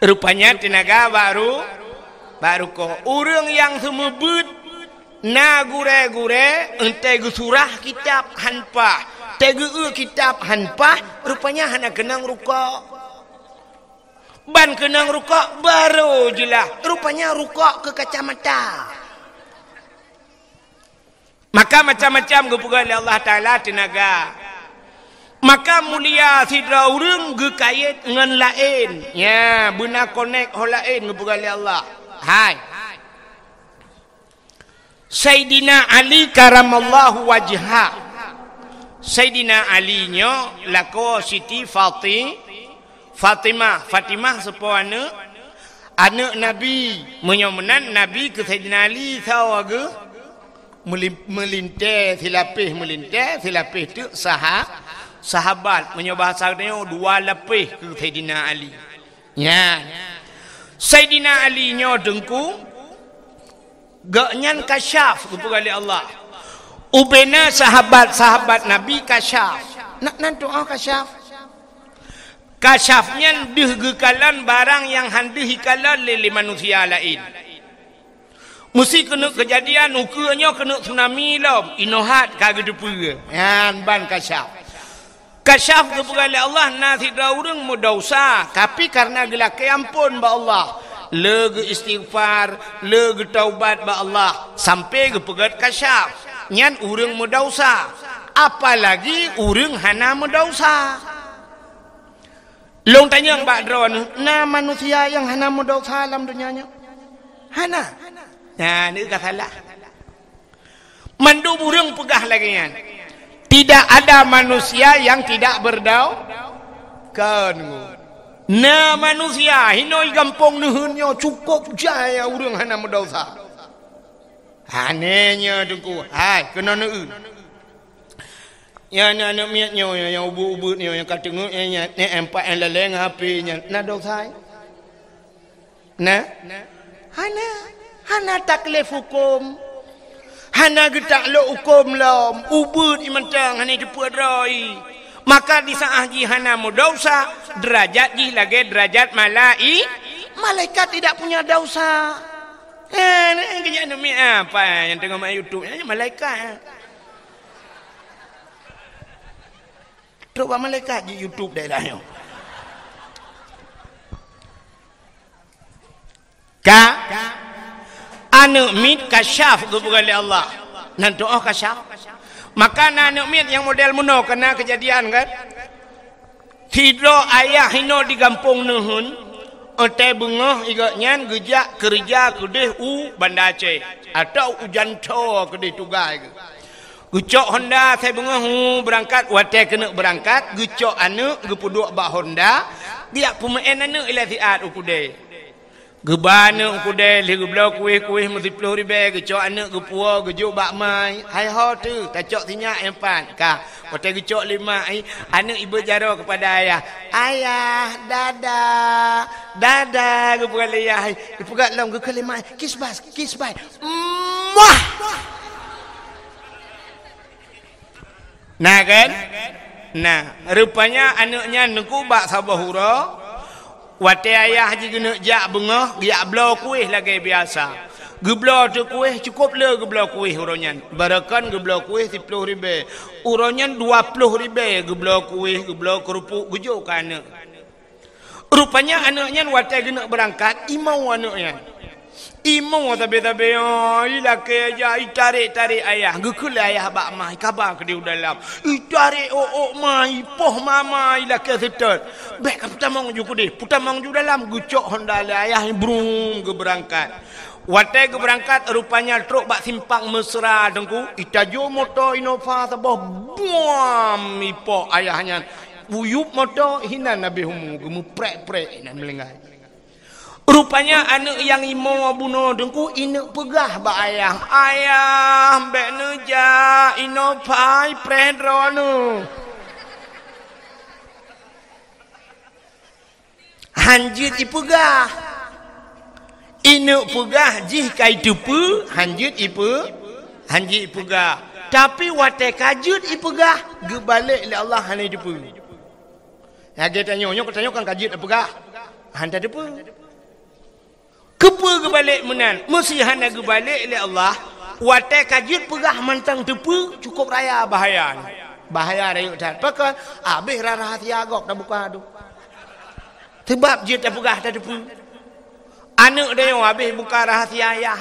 Rupanya teunaga bak ru-, bak rukok. Ureuëng nyang seumeubeuet na gurée-gurée, eunteuk geusurah kitab han paih, teuk geu-eu kitab han paih, rupanya hana keunong rukok. Ban keunong rukok baru jeulaih, rupanya rukok keu kacamata. Maka macam-macam geupeugah lé Allah Taala teunaga. Maka mulia sidroe ureuëng geukayét ngon laén. Nya, beuna konek ho laén geupeugah lé Allah. Hai. Saidina Ali karamallahu wajha. Saidina Ali nyoe lakoe Siti Fati-, Fatimah. Fatimah soe po aneuëk? Aneuëk Nabi. Meunyoe meunan Nabi keu Saidina Ali soe geuh? Meulim-, meulintée silapéh, meulintée silapéh teuk saha-, sahabat. Meunyoe bahasa geutanyoe dua lapéh keu Saidina Ali. Nyan. Saidina Ali nyoe Teungku, gobnyan kasyaf geupeugah lé Allah. Ubena sahabat-sahabat Nabi kasyaf. Na, nan tu'oh kasyaf. Kasyaf nyan deuh geukalon barang nyang han deuh ikalon lé, lé manusia laén. Meusi keuneuk keujadian ukeue nyoe keuneuk tsunami lom, inoe hat ka geuteupeue. Nyan ban kasyaf. Kasyaf geupeugah lé Allah na sidroe ureuëng meudesya, tapi kareuna geulakée amphon bak Allah, le geu-istighfar, le geutaubat bak Allah, sampoe geupeugét kasyaf. Nyan ureuëng meudesya. Apalagi ureuëng hana meudesya. Lôn tanyong bak droeneuh, na manusia nyang hana meudesya lam donya nyoe? Hana. Nyan ka salah. Mandum ureuëng peugah lagée nyan. Tidak ada manusia yang tidak berdau-, kan. Na manusia hinoe gampông neuheun nyoe cukôp jai ureuëng hana meudesya. Aneh nyoe Teungku. Hai, keunoe neueu. Nyan aneuëk miet nyoe, nyang ubeuet-ubeuet nyoe, nyang ka teungeut nyan, nyan, nyan, empat nyang laleng H P nyan. Na desya? Na? Hana. Hana taklif huköm. Hana geutaklok huköm lom. Ubeuet ié mantong hana jipeuet droe. Maka di saát jih hana meudesya, deurajat jih lagée deurajat malai-, malaikat tidak punya desya. Eh, ni keuneuk mi apa nyang teungoh main YouTube nyan malaikat. Trok bak malaikat di YouTube daerah nyoe. Ka aneuëk miet kasyaf geupeugah lé Allah. Nan tu'oh kasyaf. Maka na aneuëk miet nyang model meunoe kana keujadian kan? Sidroe ayah hinoe di gampông neuheun, watée beungoh gobnyan geujak keureuja keudeh u Banda Aceh, atawa u Janto keudeh tugai geuh. Geucok honda asai beungoh, hu, beurangkat, watée keuneuk beurangkat, geucok aneuëk geupeuduek bak honda, geujak peumeu'en aneuëk ilée siat u keudè. Geuba aneuëk u keudè, lheueh geubloe kueh-kueh meusiploh ribée, geucok aneuëk geupuwoe, geujok bak ma, hai ho teuh, tacok sinyak nyang pat, ka. Watée geucok lé ma, ai, aneuëk ibeuet jaroe keupada ayah, "Ayah, dada, dada," geupeugah lé ayah, ai, geupeugah lom, geukheun lé ma, "Kiss bye, kiss bye." Muah! Na kan? Na, rupanya aneuëk nyan neuku bak saboh uroe, watée ayah jih geuneuk jak beungoh, geujak bloe kueh lagée biasa. Geubloe teuh kueh, cukôp le geubloe kueh uroe nyan. Barokon geubloe kueh siploh ribée. Uroe nyan dua ploh ribée geubloe kueh, geubloe keureupuk, geujok keu aneuëk. Rupanya aneuk nyan watèe geuneuk beurangkat, imoe aneuk nyan. Imoe sabe-sabe, oh, ilakèe jak, itarek-tarek ayah. Geukheun lé ayah bak ma, ikaba keudéh u dalam. Itarek ôk-ôk ma, ipoh ma, ilakèe seutôt. Bèk ka peutamong ju keudéh, peutamong ju dalam, geucok honda lé ayah, brum, geubeurangkat. Watèe geubeurangkat, rupanya trok bak simpang Mesra, Teungku, itajô moto Innova saboh, buam, ipoh ayah nyan. Buyup moto, hinan habéh umu, geumeuprek-prek, hinan meulinggai. Rupanya aneuk nyang imoe bunoe Teungku, ineuk peugah bak ayah, "Ayah, bèk neujak, Innova ipreh droeneuh." Han jeuet ipeugah. Ineuk peugah jih ka iteupeue, han jeuet ipe-, han jeuet ipeugah. Tapi watèe ka jeuet ipeugah, geubalek lé Allah hana iteupeue. Lagèe tanyoe, nyoe tanyoe kan ka jeuet tapeugah, han tateupeue. Keupeue geubalek meunan? Meusé hana geubalek lé Allah, watèe ka jeuet peugah mantong teupeue, cukôp raya bahaya nyoe. Bahaya rayeuk that. Pakon? Abéh ra-, rahsia gob tabuka tu. Seubab jeuet tapeugah tateupeue. Aneuk tanyoe abéh buka rahsia ayah.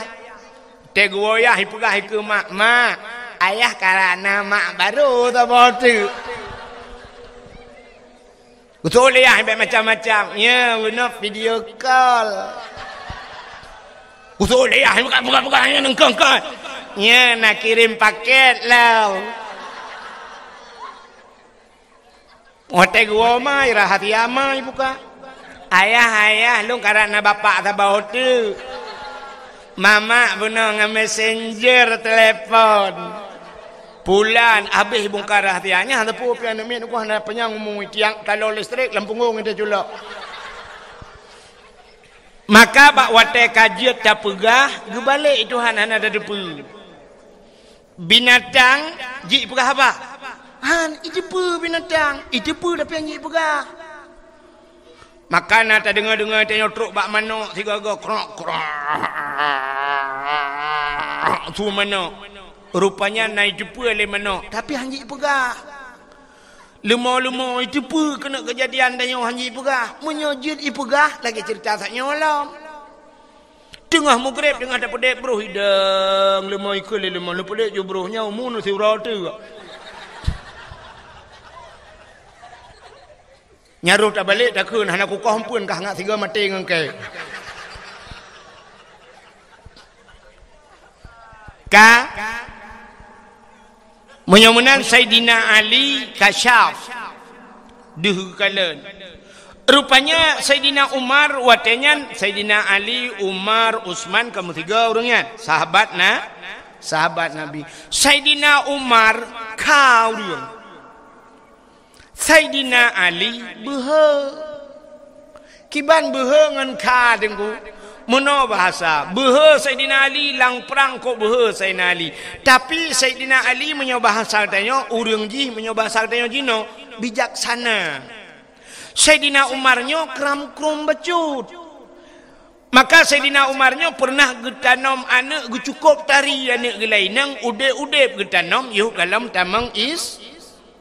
Teuk geuwoe ayah ipeugah ikeue mak, "Mak, ayah karap na mak barô saboh teuk." Geusoe lé ayah bèk macam-macam. Nyoe bunoe video call. Geusoe lé ayah buka-buka, nyoe neungkong-kong. Nyoe na kirém pakét lom. Watèe geuwoe ma, rahsia ma ibuka. "Ayah, ayah, lôn karap na bapak saboh teuk. Mamak bunoe ngon messenger telepon." Pulan, abéh bungka rahsia. Nyan teupeu pian aneuk miet, nyoe hana panyang umu, tiang taloe listrik lam punggong ite culok. Maka bak watèe ka jeuet tapeugah, geubalek Tuhan hana tateupeue. Binatang jipeugah haba? Han, iteupeue binatang, iteupeue tapi han jipeugah. Maka na tadeungoe-deungoe tanyoe trok bak manok sigoe-goe, krok, krok. Su manok. Rupanya na iteupeue lé manok, tapi han jipeugah. Leumo-leumo iteupeue keuneuk keujadian tanyoe han jipeugah. Meunyoe jeuet ipeugah, lagèe ceurita sak nyoe lom. Teungoh mugreb, teungoh tapeudép broh idong, leumo ikheun lé leumo, neupeudép ju broh nyoe umu neusiuroe teuk. Nyan roh tabalek takheun hana kukoh eumpeuen kah ngat sigoe maté ngon kèe. Ka? Meunyoe meunan Saidina Ali kasyaf deuh geukalon. Rupanya Saidina Umar watèe nyan, Saidina Ali, Umar, Utsman ka meusigoe ureueng nyan, sahabat na, sahabat Nabi. Saidina Umar kha ureueng. Saidina Ali beuhe. Kiban beuhe ngon kha Teungku? Meunoe bahasa, beuhe Saidina Ali lam prang kok beuhe Saidina Ali. Tapi Saidina Ali meunyoe bahasa tanyoe, ureueng jih meunyoe bahasa tanyoe jinoe, bijaksana. Saidina Umar nyoe kram-krum bacut. Maka Saidina Umar nyoe peureunah geutanom aneuk geucukôp tari aneuk geulainang udép-udép geutanom yoh galom tamong is-,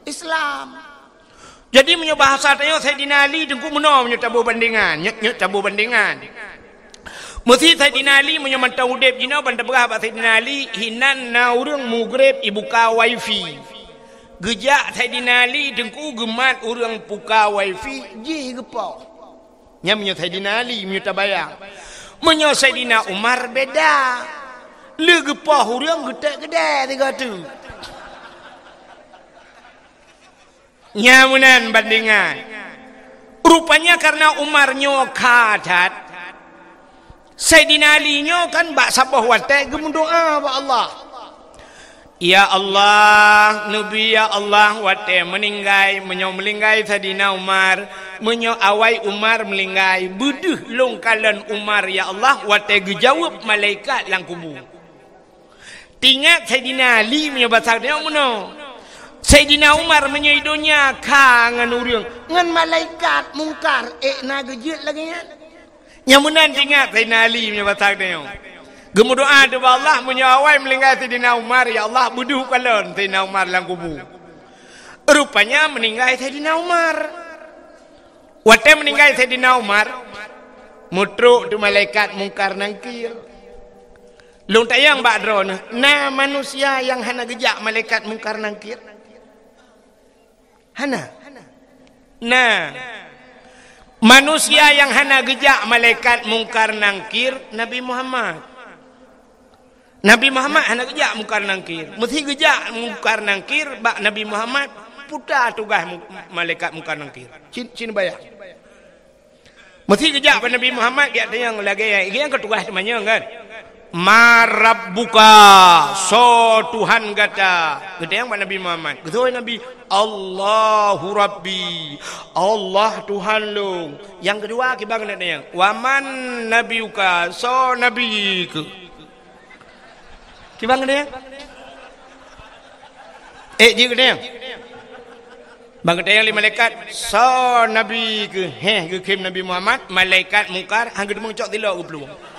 Islam. Jadi meunyoe bahasa tanyoe Saidina Ali Teungku meunoe meunyoe taboh bandengan, nyot-nyot taboh bandengan. Meusé Saidina Ali meunyoe mantong udép jinoe ban tapeugah bak Saidina Ali hinan na ureueng mugreb ibuka wifi. Geujak Saidina Ali Teungku geumat ureueng buka wifi jih geupoh. Nyan meunyoe Saidina Ali, meunyoe tabayang. Meunyoe Saidina Umar beda. Lé geupoh ureueng geutek keudè tiga tu. Nyan meunan bandengan. Rupanya karena Umar nyoe kha that, Saidina Ali nyoe kan bak saboh watèe geumeudoa bak Allah. Ya Allah, neubi ya Allah, watèe meuninggai, meunyoe meuninggai Saidina Umar, meunyoe awai Umar meuninggai, beudeuh lôn kalon Umar ya Allah, watèe geujaweueb malaikat lam kubu. Teuingat Saidina Ali meunyoe basa tanyoe meunoe. Saidina Umar meunyoe i donya kha ngon ureueng, ngon malaikat Mungkar ék na geujeuet lagèe nyan. Nyang meunan teuingat Saidina Ali meunyoe basa tanyoe. Geumeudoa teuh bak Allah meunyoe awai meuninggai Saidina Umar, ya Allah, beudeuh kalon Saidina Umar lam kubu. Rupanya meuninggai Saidina Umar. Watée meuninggai Saidina Umar, meutrok teuh malaikat Mungkar Nangkir. Lôn tanyong bak droeneuh, na manusia nyang hana geujak malaikat Mungkar Nangkir? Hana. Na. Manusia nyang hana geujak malaikat Mungkar Nangkir, Nabi Muhammad. Nabi Muhammad hana geujak Mungkar Nangkir. Meusi geujak Mungkar Nangkir bak Nabi Muhammad, peue tugaih mu-, malaikat Mungkar Nangkir. Cin, cin bayang. Meusi geujak bak Nabi Muhammad, geujak tanyong lagée nyan, nyan keuh tugaih teumanyong kan. "Man rabbuka, soe Tuhan gata?" Geutanyong bak Nabi Muhammad. Geutanyong Nabi, "Allahu Rabbi, Allah Tuhan lôn." Nyang keudua kiban geutanyong, "Wa man nabiyuka, soe nabi keuh?" Kiban geutanyong? Eh, jih geutanyong. Ban geutanyong lé malaikat, "Soe nabi keuh?" Heh, geukheun Nabi Muhammad, malaikat Mungkar han geuteumeung cok tilok geuplueng.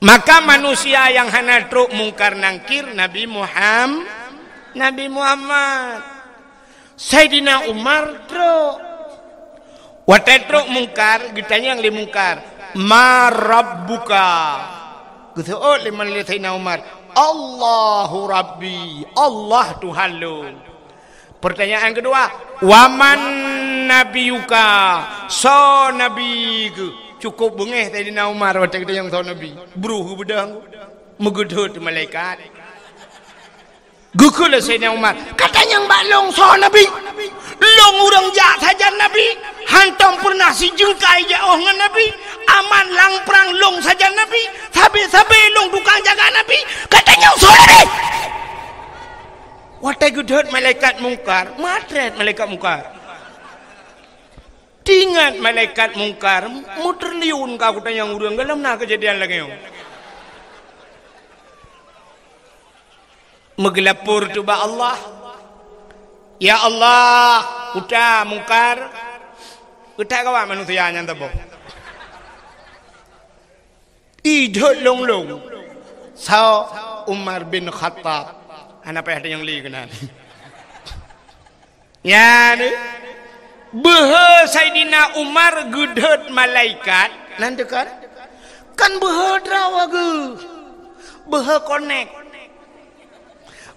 Maka manusia nyang hana trok Mungkar Nangkir, Nabi Muham-, Nabi Muhammad. Saidina Umar trok. Watée trok Mungkar, geutanyong lé Mungkar, "Man rabbuka?" Geuseuôt lé, lé Saidina Umar, "Allahu Rabbi, Allah Tuhan lôn." Peurtanyaan keudua, "Wa man nabiyuka?" Soe nabi keuh? Cukôp beungéh Saidina Umar watée geutanyong soe nabi. Bruh geubeudôh, meugeudhôt malaikat. Geukheun lé Saidina Umar, "Ka tanyong bak lôn soe nabi? Lôn ureuëng jak sajan nabi, hantom peureunah sijeungkai jiôh ngon nabi, aman lam prang lôn sajan nabi, sabe-sabe lôn tukang jaga nabi, ka tanyong soe nabi?" Watée geudhôt malaikat Mungkar, matrét malaikat Mungkar. Teuingat malaikat Mungkar, meutriliun ka kutanyong ureuëng, gohlom na keujadian lagée nyoe. Meugeulapor teuh bak Allah, "Ya Allah, uta Mungkar, uta gawat manusia nyan teuboh." Idhôt lôn-lôn. Soe? Umar bin Khattab. Hana payah tanyong lé keunan. Nyan, beuhe Saidina Umar geudhôt malaikat, nan teuka, kan beuhe droe geuh, beuhe konek.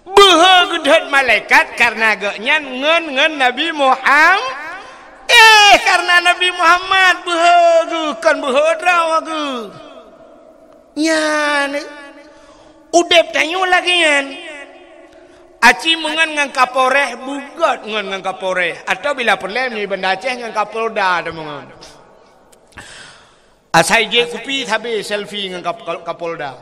Beuhe geudhôt malaikat kareuna gobnyan ngon, ngon Nabi Muham-, eh, kareuna Nabi Muhammad beuhe geuh, kon beuhe droe geuh. Nyan, udeb tanyoe lagée nyan. Aci meungon ngon Kapolres, beugét ngon, ngon Kapolres. Atawa bila peureulée nibak Banda Aceh ngon Kapolda tameungon. Asai jép kupi sabe selfie ngon Kap-, Kap-, Kapolda.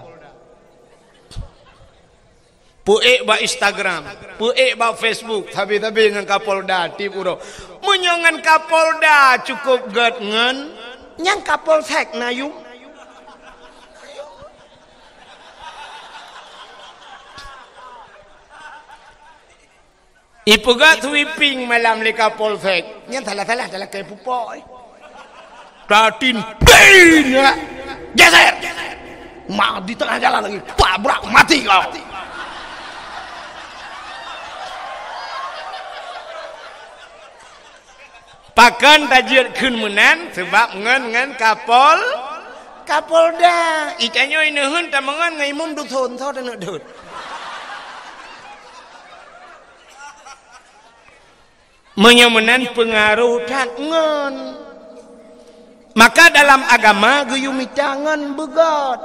Peuék bak Instagram, peuék bak Facebook, sabe-sabe ngon Kapolda tieb uroe. Meunyoe ngon Kapolda cukôp gét ngon, nyang Kapolsek na yum. Ipeugah sweeping malam lé Kapolsek. Nyan salah-salah talakée pupok, eh. Tatin, bing, ya. Geser. Mak di tengah jalan lagi. Pak, brak, mati kau. Pakon tajeuet kheun meunan, sabab ngon, ngon Kapol-, Kapolda. Itanyoe ineuheun tameungon ngon imum dusun, soe taneuk deuet. Meunyoe meunan peungaroh that ngon. Maka dalam agama geuyue mita ngon beugét.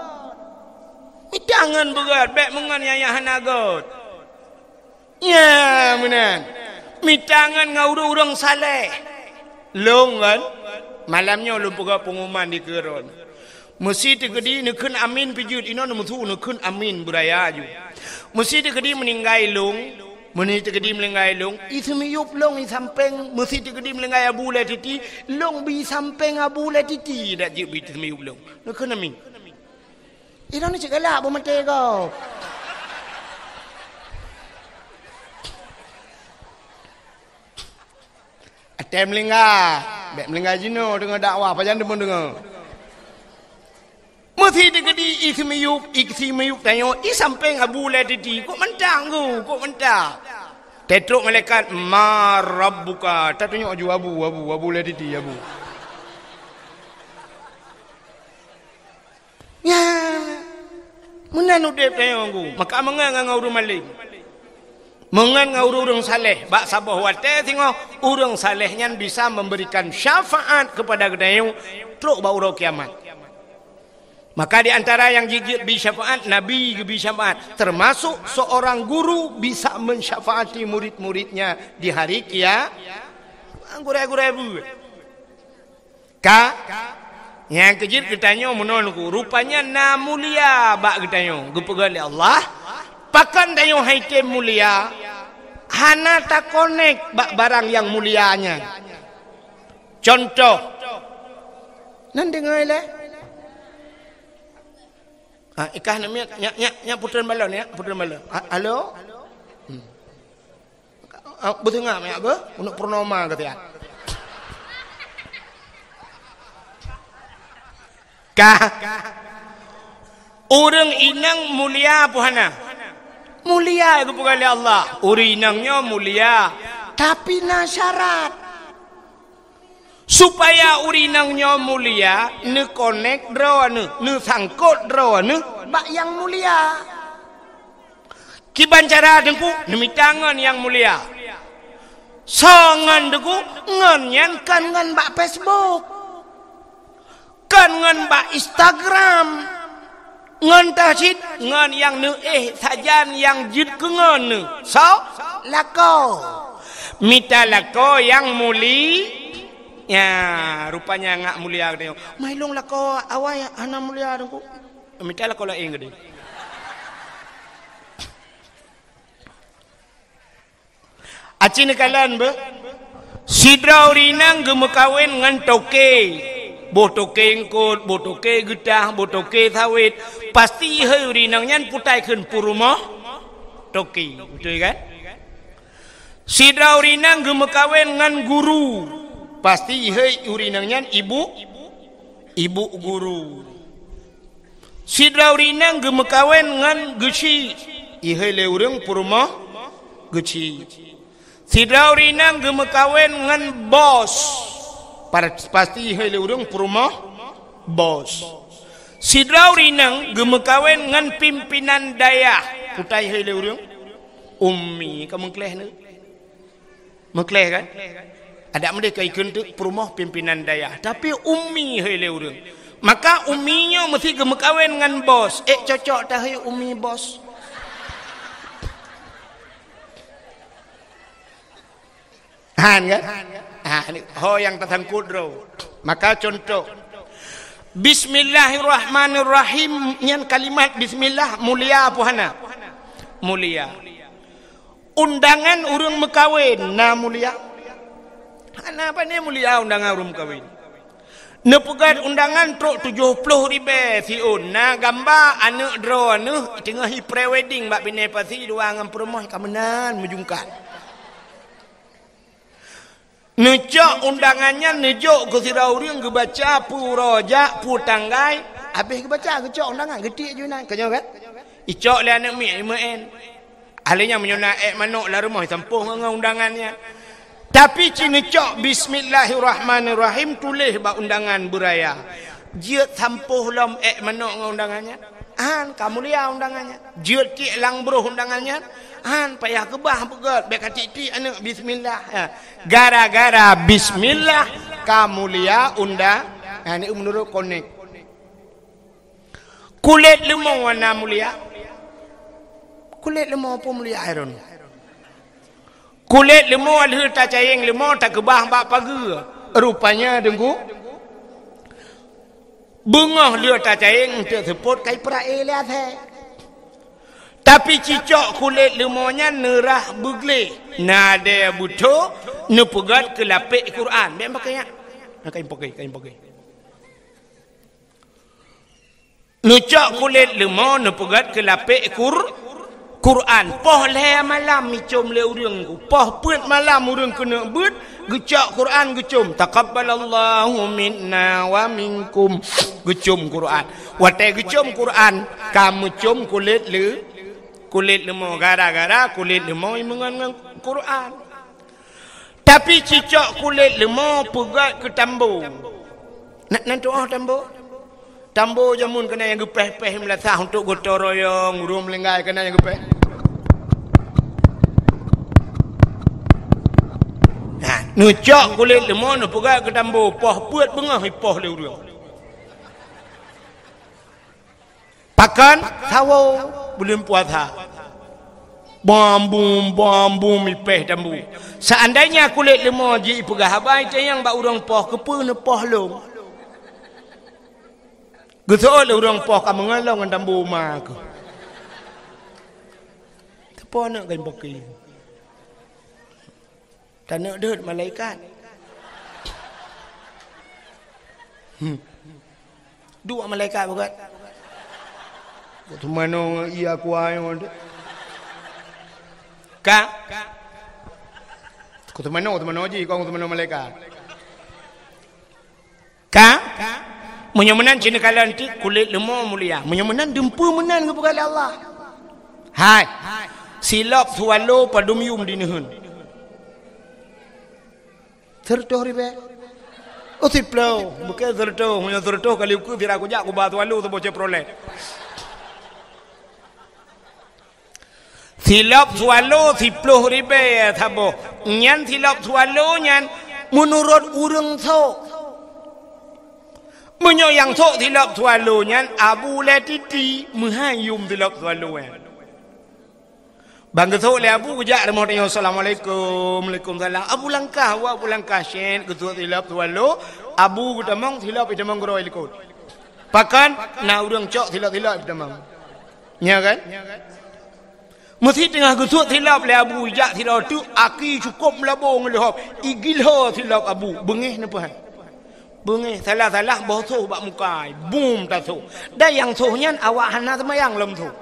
Mita ngon beugét, bék meungon nyang, nyang hana gét. Nya meunan. Mita ngon ngon ureuëng-ureuëng saleh. Lôn ngon, malam nyoe lôn peugah peungumuman di keuron. Meusi teukeudi neukheun amin pih jeuet, inoe neumeusu neukheun amin beuraya ju. Meusi teukeudi meuninggai lôn, meuni teukeudi meuninggai lôn, i seumiyueb lôn i sampéng, meusi teukeudi meuninggai Abu Lé Titi, lôn bri sampéng Abu Lé Titi dak jeuet bri seumiyueb lôn. Neukheun amin. Inoe ni cit galak beumaté gob. Até meulingga, bék meulingga jinoe deungoe dakwah, pajan deungoe-deungoe. Meusi teukeudi i seumiyueb, i seumiyueb tanyoe, i sampéng Abu Lé Titi, kok mantang geuh, kok mantang. Teutrok malaikat, "Ma rabbuka?" Tatunyok ju abu, abu, abu lé titi, abu. Ya. Meunan udeb tanyoe ku. Maka meungon ngon ureuëng malém. Meungon ngon ureuëng-ureuëng saleh. Bak saboh watée singoh, ureuëng saleh nyan bisa memberikan syafaat kepada geutanyoe trok bak uroe kiamat. Maka di antara nyang jijeuet bi syafaat, Nabi geubi syafaat. Termasuk seorang guru bisa mensyafaati murid-muridnya di hari kia-, gurée-gurée buet. Ka, nyang keujeuet geutanyoe meunoe ku, rupanya na mulia bak geutanyoe, geupeugah lé Allah, pakon tanyoe hai tem mulia, hana takonek bak barang nyang mulia nyan. Contoh, nan deungoe lé? Ah, ikah nak miet, nyak, nyak, nyak putreun balon, nyak putreun balon. Ah, halo? Hmm. Ah, beutengah, nyak beuh, untuk purnoma keu siat. Ka. Ureuëng inong mulia peue hana? Mulia geupeugah lé Allah. Ureuëng inong nyoe mulia, tapi na syarat. Supaya ureuëng inong nyoe mulia, neukonek droeneuh, neusangkot droeneuh bak nyang mulia. Kiban cara Teungku, neumita ngon nyang mulia. Soe ngon Teungku? Ngon nyan kon ngon bak Facebook. Kon ngon bak Instagram. Ngon teuh cit, ngon nyang neuéh sajan nyang jeuet keu ngon neuh. Soe? Lakoe. Mita lakoe nyang muli-, ya, rupanya ngat mulia geutanyoe. Mai lôn lakoe awai hana mulia Teungku. Mita lakoe laén geude. Aci neukalon beuh, sidroe ureuëng inong geumeukawen ngon toke. Boh toke eungkot, boh toke geutah, boh toke sawét. Pasti ihôi ureuëng inong nyan putai kheun peurumoh toke. Beutôi kan? Sidroe ureuëng inong geumeukawen ngon guru. Pasti ihôi ureuëng inong nyan ibu, ibu guru. Sidroe ureuëng inong geumeukawen ngon geuchik, ihôi lé ureuëng peurumoh geuchik. Sidroe ureuëng inong geumeukawen ngon bos, par-, pasti ihôi lé ureuëng peurumoh bos. Sidroe ureuëng inong geumeukawen ngon pimpinan dayah, putai ihôi lé ureuëng ummi, ka meukleh neuh. Meukleh kan? Adak meudeh ka ikheun teuk peurumoh pimpinan dayah, tapi ummi hei lé ureuëng. Maka ummi nyoe meusti geumeukawen ngon bos. Ék cocok tahei ummi bos. Han kan? Ha, ni ho nyang tasangkot droe. Maka contoh, Bismillahirrahmanirrahim, nyan kalimat bismillah mulia apa hana? Mulia. Undangan ureuëng meukawen na mulia? Hana, pane mulia undangan ureuëng meukawen. Neupeugét undangan trok tujoh ploh ribée siôn, na gamba aneuëk droeneuh teungoh i pre-wedding bak binéh pasi dua ngon peurumoh ka meunan meujungkat. Neucok undangan nyan neujok keu sidroe ureuëng geubaca peue uroe jak, peue tanggai, habéh geubaca geucok undangan, geutiek ju inan, ka nyoe kan? Icok lé aneuëk miet, imeu'en. Ahli nyan meunyoe na ék manok lam rumoh, isampôh ngon, ngon undangan nyan. Tapi ci neucok bismillahirrahmanirrahim tuléh bak undangan beuraya. Jeuet sampôh lom ék manok ngon undangan nyan. An, ka mulia undangan nyan. Jeuet tiek lam broh undangan nyan. An, payah keubah beugét, bék ka tiek-tiek aneuëk bismillah. Ha. Gara-gara bismillah ka mulia undang-, ha, ni meunurot konek. Kulét leumo na mulia. Kulét leumo peue mulia hai droeneuh? Kulét leumo lheueh tacayeng leumo takeubah bak pageue. Rupanya deungoe, beungoh lheueh tacayeng eunteuk seupôt kai peuraya lé asèe. Tapi cicok kulét leumo nyan neurah beugleh, nadée beutho neupeugét keu lapék Quran. Bék pakai nyan. Kain pakai, kain pakai. Neucok kulét leumo neupeugét keu lapék Qur-, Quran. Poh lhée malam icom lé ureuëng ku. Poh peuet malam ureuëng keuneuk beuet, geucok Quran geucom. Taqabbalallahu minna wa minkum. Geucom Quran. Watée geucom Quran, ka meucom kulét leu-, kulét leumo. Gara-gara kulét leumo imeungon ngon Quran. Tapi cicok kulét leumo peugét keu tambo. Na, na tu'oh tambo? Tambo jameun keunan nyang geupéh-péh meulasah untuk gotong royong, ureuëng meulinggai keunan nyang geupéh. Nah, neucok kulét leumo neupeugét keu tambo, poh peuet beungoh ipoh lé ureuëng. Pakon? Sawoe buleuen puasa. Bom bum, bom bum, ipéh tambo. Seandainya kulét leumo jih ipeugah haba itanyong bak ureuëng poh, keupeue neupoh lôn? Geuseuôt lé ureuëng poh ka meungon lom ngon tambo ma keuh. Teupo aneuk geupoki. Taneuk deuet malaikat. Hmm. Dua malaikat beugét. Kok teumanoe ngon iya kuah nyoe deh. Ka? Kok teumanoe, teumanoe jih, kok teumanoe malaikat. Ka? Meunyoe meunan cit neukalon ti kulét leumo mulia. Meunyoe meunan dumpeue meunan geupeugah lé Allah. Hai. Silop swallow padum yum dineuheun? Sireutoh ribée. Oh, siploh. Bukan sireutoh. Meunyoe sireutoh kali ukeue sira kujak kuba swallow saboh Chevrolet. Silop swallow siploh ribée saboh. Nyan silop swallow nyan meunurot ureuëng sok. Meunyoe nyang sok silop swallow nyan Abu Lé Titi, meuhai yum silop swallow nyan. Ban geusok lé Abu geujak rumoh tanyoe, "Assalamualaikum." "Waalaikumsalam." Abu langkah, awak Abu langkah, syét, geusok silop swallow, Abu geutamong, silop itamong keudroe likot. Pakon? Na ureuëng cok silop-silop itamong. Nya kan? Meusi teungoh geusut silop lé Abu jak sidroe teuk aki cukôp meulabô ngon leuhop, igilho silop Abu, beungéh neupeuhai. Beungéh salah-salah boh soh bak muka, bum tasoh. Dan nyang soh nyan awak hana seumayang lom soh.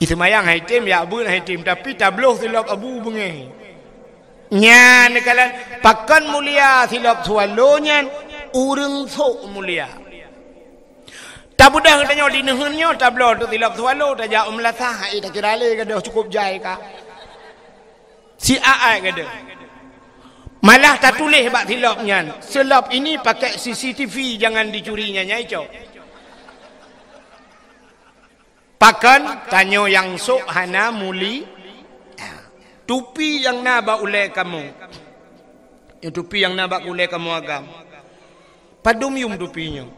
Iseumayang hai tem, jak beuet hai tem, tapi tabloh silop Abu beungéh. Nyan neukalon pakon mulia silop swallow nyan, ureuëng sok mulia. Tabeudôh geutanyoe di neuheun nyoe tabloe teuk silop swallow, tajak u meulasah, hai takira lé gadôh cukôp jai ka. Si aai gadôh. Malah tatuléh bak silop nyan, "Silop ini pakai C C T V, jangan dicuri," nyan nyai cok. Pakon? Tanyoe nyang sok hana muli. Tupi nyang na bak ulée kamoe. Nyoe tupi nyang na bak ulée kamoe agam. Padum yum tupi nyoe?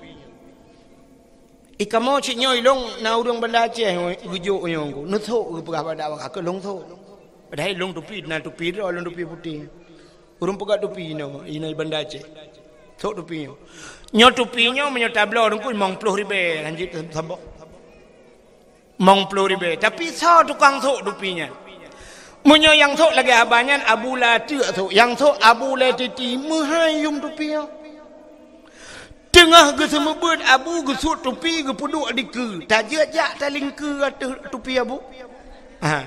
I kamoe cit nyoe ilong na ureuëng Banda Aceh geujok nyoe, neusok geupeugah bak dak bak keu lôn sok. Padahai lôn tupi, na tupi droe, lôn tupi putéh. Ureuëng peugah tupi inoe, inoe Banda Aceh. Sok tupi nyoe. Nyoe tupi nyoe meunyoe tabloe teungku limong ploh ribée hanjeuet saboh. Limong ploh ribée. Tapi soe tukang sok tupi nyan? Meunyoe nyang sok lagée haba nyan Abu Lé Titi sok, nyang sok Abu Lé Titi, meuhai yum tupi nyoe. Teungoh geuseumeubeuet Abu geusut tupi geupeuduek dikeue, tajeuet jak talingkeue ateueh tupi Abu. Ha.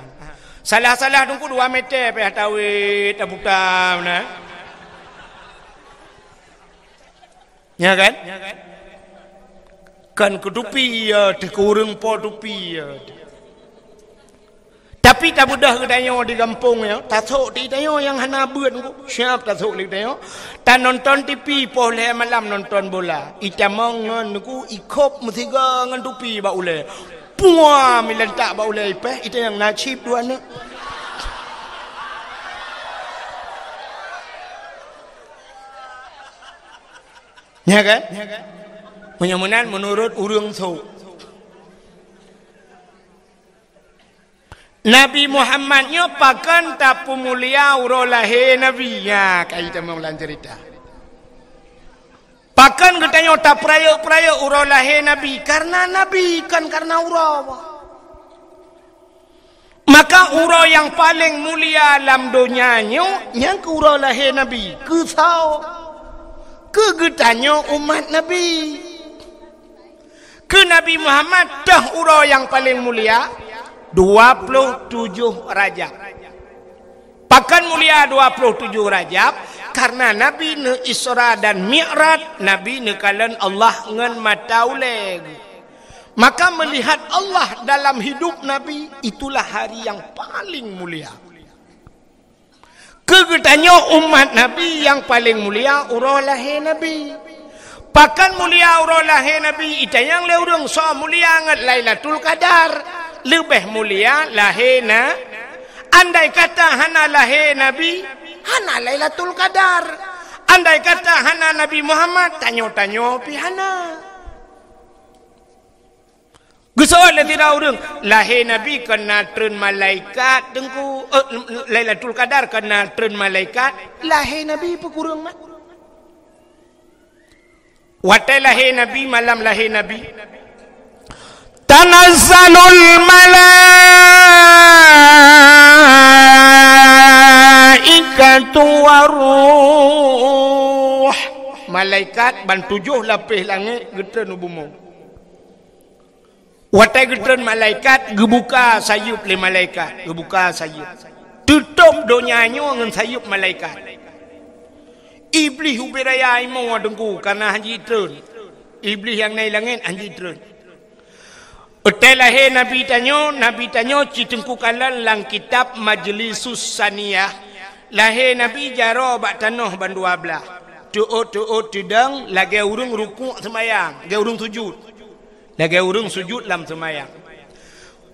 Salah-salah teungku dua meter pih tawét taputa na. Nya kan? Kan keu tupi ya, teuh keu ureuëng po tupi ya. Tapi tabeudôh geutanyoe di gampông nyoe, tasok di tanyoe nyang hana beuet nyoe, siab tasok lé geutanyoe. Tanonton T V poh lhée malam nonton bola. Itamong ngon nyoe ikop meusigoe ngon tupi bak ulée. Puam ilantak bak ulée ipéh, itanyong na cit dua aneuk. Nya kan? Meunyoe meunan meunurot ureuëng sok. Nabi Muhammad nyoe pakon tapeumulia uroe lahé Nabi? Nya, ka itamong lam ceurita. Pakon geutanyoe tapeurayeuk-peurayeuk uroe lahé Nabi? Kareuna Nabi, kon kareuna uroe. Maka uroe nyang paleng mulia lam donya nyoe, nyang keu uroe lahé Nabi. Keu soe? Keu geutanyoe umat Nabi. Keu Nabi Muhammad toh uroe nyang paleng mulia, dua ploh tujoh Rajab. Pakon mulia dua ploh tujoh Rajab? Kareuna Nabi neu-Isra dan Mi'raj, Nabi neukalon Allah ngon mata ulée. Maka melihat Allah dalam hidup Nabi, itulah hari yang paling mulia. Keu geutanyoe umat Nabi nyang paleng mulia uroe lahé Nabi. Pakon mulia uroe lahé Nabi? Itanyong lé ureuëng, soe mulia ngon Lailatul Qadar? Leubeh mulia lahé na. Andai kata hana lahé Nabi, hana Lailatul Qadar. Andai kata hana Nabi Muhammad, tanyoe-tanyoe pih hana. Geusoe lé sidroe ureuëng, lahé Nabi kon na treun malaikat, Teungku, eh, Lailatul Qadar kon na treun malaikat, lahé Nabi peukureueng mat. Watée lahé Nabi, malam lahé Nabi, tanazzalul malaikatu waruh. Malaikat ban tujoh lapéh langét geutreun u bumoe. Watée geutreun malaikat, geubuka sayeuep lé malaikat, geubuka sayeuep. Teutôb donya nyoe ngon sayeuep malaikat. Iblih ubé raya imoe Teungku, kana hanji treun. Iblih nyang na i langét hanji treun. Watée lahé Nabi tanyoe, Nabi tanyoe cit Teungku kalon lam kitab Majlisus Saniyah. Lahé Nabi jaroe bak tanoh bandua blaih. Teuôt-teuôt teudong lagée ureuëng rukuk seumayang, lagée ureuëng sujut. Lagée ureuëng sujut lam seumayang.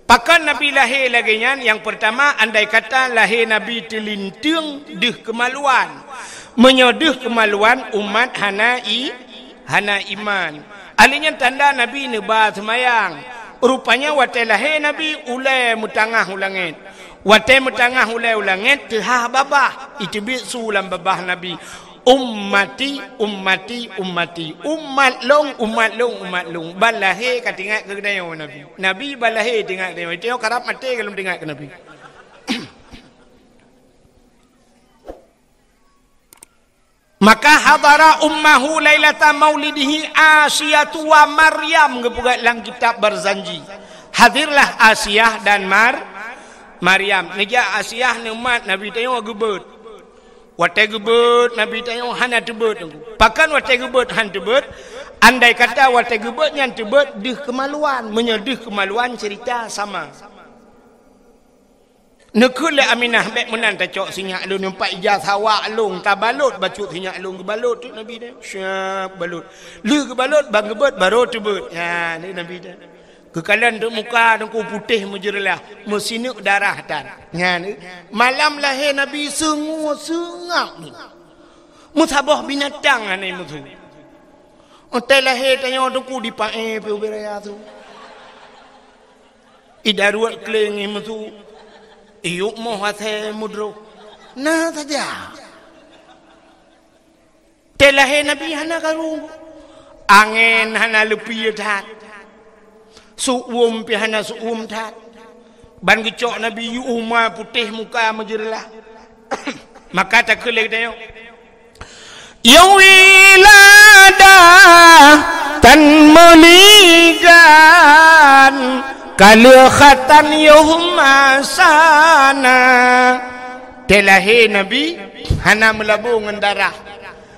Pakon Nabi lahé lagée nyan? Nyang peurtama, andai kata lahé Nabi teulinteung deuh keumaluan. Meunyoe deuh keumaluan, umat hana i, hana iman. Ahli nyan tanda Nabi neuba seumayang. Rupanya watée lahé Nabi, ulée meutangah u langét. Watée meutangah ulée u langét, teuhah babah, iteubiet su lam babah Nabi. Ummati, ummati, ummati. Umat lôn, umat lôn, umat lôn. Ban lahé ka teuingat keu geutanyoe Nabi. Nabi ban lahé teuingat keu geutanyoe. Geutanyoe karab maté ka lôn teuingat keu Nabi. Maka hadara ummahu lailata maulidihi Asiyatu wa Maryam, geupeugah lam kitab Barzanji. Hadirlah Asiyah dan Mar-, Maryam. Neujak Asiyah neumat Nabi tanyoe geubeuet. Watée geubeuet, Nabi tanyoe hana teubeuet Teungku. Pakon watée geubeuet han teubeuet? Andai kata watée geubeuet nyan teubeuet deuh keumaluan. Meunyoe deuh keumaluan, ceurita sama. Neukheun lé Aminah, "Bék meunan tacok sinyak lôn, nyoe pat ija sawa lôn, tabalot bacut sinyak lôn." Geubalot teuk Nabi nyan. Siap balot. Lheueh geubalot, ban geubeuet, barô teubeuet. Nyan, Nabi nyan. Geukalon teuk muka Teungku putéh meujeureulah, meusineuk darah tan. Nyan, malam lahé Nabi seungue seungab. Meusaboh binatang hana meusu. Watée lahé tanyoe Teungku dipaéh pih ubé raya su. Idaruet kléng meusu. Iyueb moh asée meudroh. Na saja. Watée lahé Nabi hana karu. Angén hana leupie that. Seuuem pih hana seuuem that. Ban geucok Nabi yue uma putéh muka meujeureulah. Maka takheun lé geutanyoe, "Ya wilada tan meuligan, ka lheueh khatan yoh masana." Watée lahé Nabi hana meulabô ngon darah.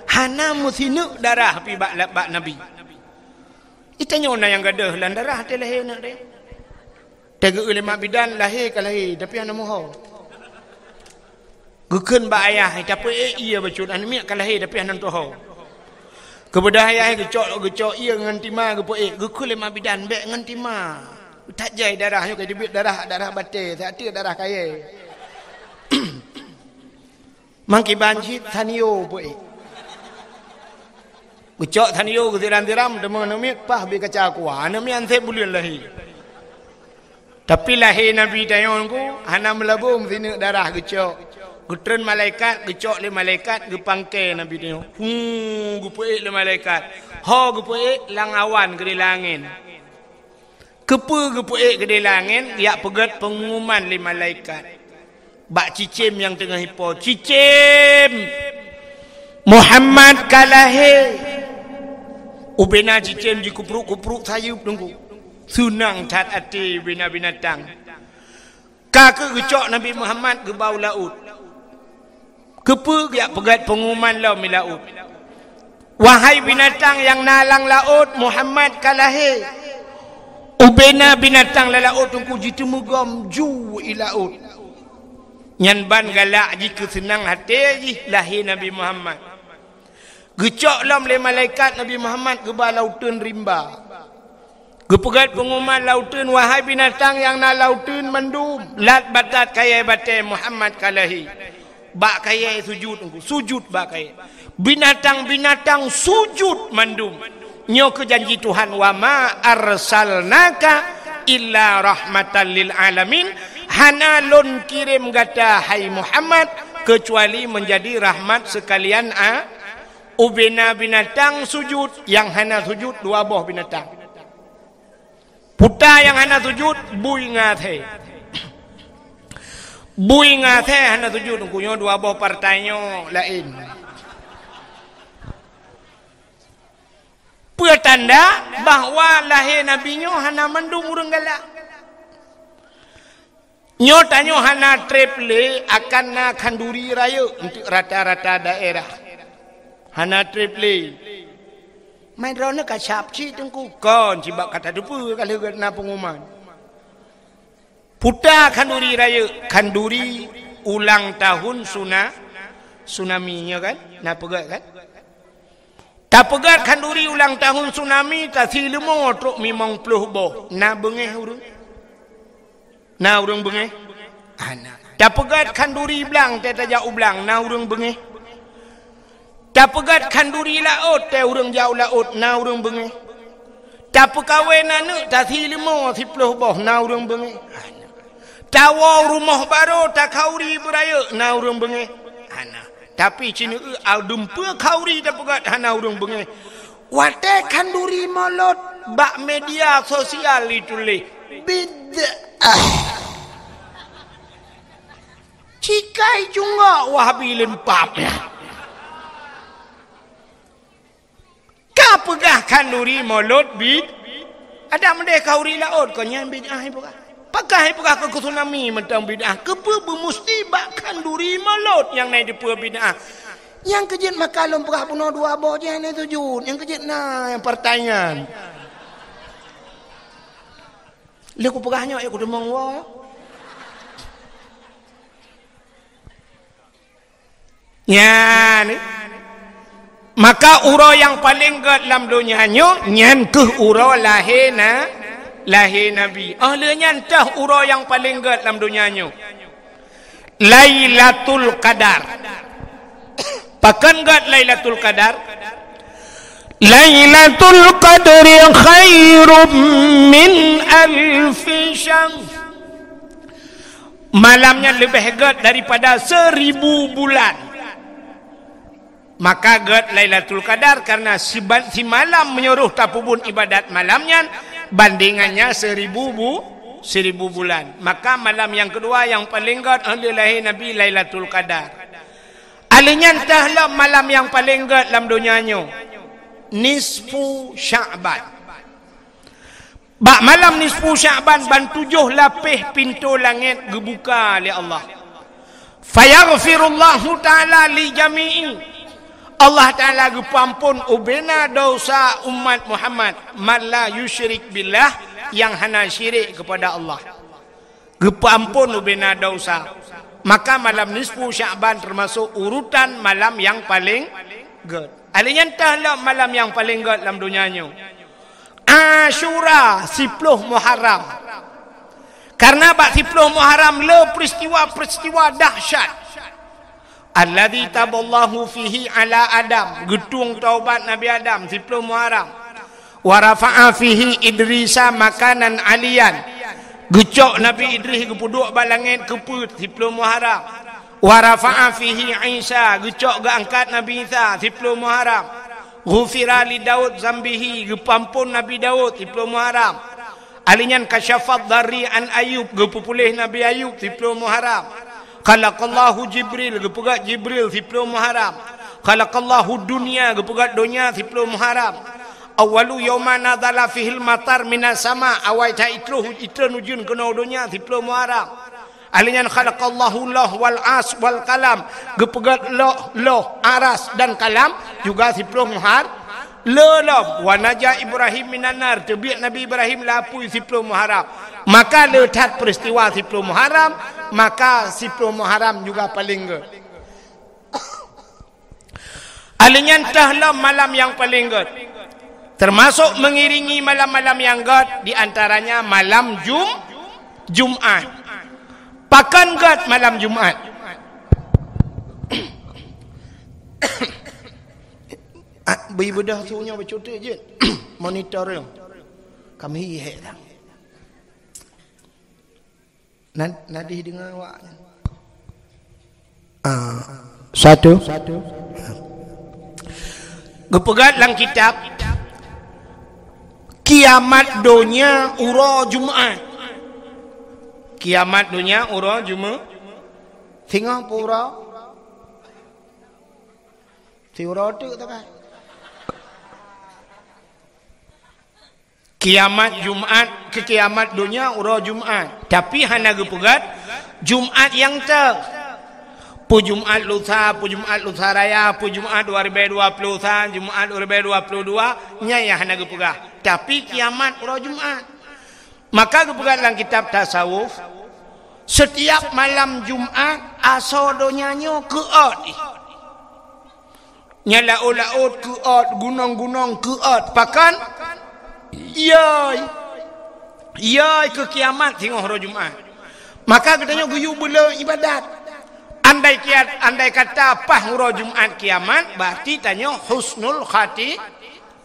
Hana meusineuk darah pih bak, bak Nabi. Geutanyoe na nyang gadôh lam darah watée lahé aneuëk teuh. Teugeue lé mak bidan lahé ka lahé, tapi hana meuho. Geukheun bak ayah, "Tapeuék ié bacut, aneuëk miet ka lahé tapi hana teuho." Keubeudah ayah geucok, geucok ié ngon tima geupeuék, geukheun lé mak bidan, "Bék ngon tima. That jai darah nyoe ka teubiet darah, darah batée, siat teuk darah kayée." Mangkiban cit Sanyo peuék. Geucok Sanyo geusiram-siram, teuma aneuëk miet paih bie kaca kuah. Aneuëk miet anseb buleuen lahé. Tapi lahé Nabi tanyoe Teungku hana meulabô meusineuk darah geucok. Geutreun malaikat, geucok lé malaikat, geupangke Nabi tanyoe. Hu, geupeuék lé malaikat. Ho geupeuék lam awan keudéh langét. Keupeue geupeuék keudéh langét, geujak peugét peungumuman lé malaikat bak cicém nyang teungoh ipo, "Cicém, Muhammad ka lahé!" Ubena cicém jikeupruk-kupruk sayeuep Teungku. Seunang that até ubena binatang. Ka keuh geucok Nabi Muhammad geuba u laôt. Keupeue geujak peugét peungumuman lom i laôt, "Wahai binatang nyang na lam laôt, Muhammad ka lahé!" Ubena binatang lam laôt teungku jiteumeugom ju i laôt. Nyan ban galak jih keu seunang até jih lahé Nabi Muhammad. Geucok lom lé malaikat Nabi Muhammad geuba lauteun rimba. Geupeugét peunguman lauteun, "Wahai binatang nyang na lauteun mandum, lat batat kayée batée Muhammad ka lahé." Bak kayée sujut, sujut bak kayée. Binatang-binatang sujut mandum. Nyoe keuh janji Tuhan, "Wa ma arsalnaka illa rahmatan lil alamin." Hana lôn kirém gata, hai Muhammad, keucuali meunjadi rahmat seukalian a-, ubena binatang sujut, nyang hana sujut dua boh binatang. Puta nyang hana sujut, bui ngon asée. Bui ngon asée hana sujut, nyoe dua boh partai nyoe laén. Peue tanda bahwa lahé Nabi nyoe hana mandum ureuëng galak. Nyoe tanyoe hana treb lé akan na khanduri rayeuk untuk rata-rata daerah. Hana treb lé. Mai droeneuh ka sab cit teungku kon cibak kata teupeue ka lheueh na peunguman. Puta khanduri rayeuk, khanduri ulang tahun suna-, tsunami, nyoe kan? Na peugah kan? Tapeugét khanduri ulang tahun tsunami, tasi leumo trok mimong ploh boh. Na beungéh ureuëng? Na ureuëng beungéh? Hana. Tapeugét khanduri blang, tée tajak u blang, na ureuëng beungéh? Tapeugét khanduri laôt, tée ureuëng jak u laôt, na ureuëng beungéh? Tapeukawén aneuëk, tasi leumo siploh boh, na ureuëng beungéh? Hana. Tawoe rumoh barô, takhanduri beurayeuk, na ureuëng beungéh? Hana. Tapi sineuk adeumpeu khanduri tapeugét hana ureuëng beungéh. Watée khanduri molot bak media sosial dituléh, "Bid'ah." Cikai cunggok Wahabi lempap nyan. Ka peugah khanduri molot bid-, adak meudeh khanduri laôt kon nyan bid'ah ipeugah. Pakon ipeugah keu tsunami mantong bid'ah? Keupeue beumusti bak khanduri molot nyang na dipeue bid'ah? Nyang keu jeuet maka lôn peugah bunoe dua boh jih hana sujut. Nyang keu jeuet na nyang partai nyan. Lheueh kupeugah nyoe, ya kuteumong woe. Nyan, maka uroe nyang paleng gét lam donya nyoe, nyan keuh uroe lahé na-, lahé Nabi. Óh lheueh nyan teuh uroe nyang paleng gét lam donya nyoe. Lailatul Qadar. Pakon gét Lailatul Qadar? Lailatul Qadri khairum min alfi syahr. Malam nyan leubeh gét daripada seribu bulan. Maka gét Lailatul Qadar karena siban-, simalam meunyoe tapeubuet ibadat malam nyan, bandingannya seribu bu-, seribu bulan. Maka malam nyang keudua nyang paleng gét óh lheueh lahé Nabi, Lailatul Qadar. Óh lheueh nyan teuh lom malam nyang paleng gét lam donya nyoe, nisfu Sya'ban. Bak malam nisfu Sya'ban ban tujoh lapéh pintoe langét geubuka lé Allah. Fayaghfirullahu ta'ala li jami'i. Allah Ta'ala geupeuampon ubena desya umat Muhammad, man la yusyrik billah, nyang hana syirik keupada Allah. Geupeuampon ubena desya. Maka malam nisfu Sya'ban teumasok urutan malam nyang paleng gét. Óh lheueh nyan teuh lom malam nyang paleng gét lam donya nyoe, Asyura siploh Muharram. Karena bak siploh Muharram le peristiwa-peristiwa dahsyat. Alladzi taballahu fihi ala Adam, geutueng taubat Nabi Adam siploh Muharram. Wa rafa'a fihi Idrisa makanan aliyan, geucok Nabi Idris geupeuduek bak langét keu peuet siploh Muharram. Wa rafa'a fihi Isa, geucok geuangkat Nabi Isa siploh Muharram. Ghufira li Daud zambihi, geupeuampon Nabi Daud siploh Muharram. Óh lheueh nyan kasyafad darri an Ayub, geupeupuléh Nabi Ayub siploh Muharram. Khalaqallahu Jibril, geupeugét Jibril siploh Muharram. Khalaqallahu dunya, geupeugét donya siploh Muharram. Awwalu yauma nazala fihil matar minas sama, awai that itreun, itreun ujeuen keunoe donya siploh Muharram. Óh lheueh nyan khalaqallahu lauh wal ars wal qalam, geupeugét lauh, lauh, aras dan kalam juga siploh Muhar-, Le lom, "Wa naja Ibrahim minan nar," teubiet Nabi Ibrahim lam apui siploh Muharram. Maka le that peristiwa siploh Muharram, maka siploh Muharram juga paleng gèt. Alèh nyan teuh lom malam nyang paleng gèt. Termasuk mengiringi malam-malam nyang gèt, di antaranya malam Jum-, Jumat. Pakon gèt malam Jumat? Ah, bri beudôh su nyoe bacut teuk jeuet. Monitor nyoe. Kami hek dah. Nan, nadéh deungoe awak nyan. Ah, satu. Geupeugah lam kitab, kiamat donya uroe Jumat. Kiamat donya uroe Jumat. Singoh pue uroe? Siuroe teuk teuka. Kiamat Jumat, keu kiamat donya uroe Jumat. Tapi hana geupeugah Jumat nyang teuh. Peue Jumat lusa, peue Jumat lusa raya, peue Jumat dua ribèe dua ploh sa, Jumat dua ribèe dua ploh dua, nyan nyang hana geupeugah. Tapi kiamat uroe Jumat. Maka geupeugah lam kitab tasawuf, setiap malam Jumat, asoe donya nyoe keuôt jih. Nyan laôt-laôt keuôt, gunong-gunong keuôt. Pakon? Yôi. Yôi keu kiamat singoh uroe Jumat. Maka geutanyoe geuyue beu le ibadat. Andai kiat, andai kata paih uroe Jumat kiamat, berarti tanyoe husnul khati-,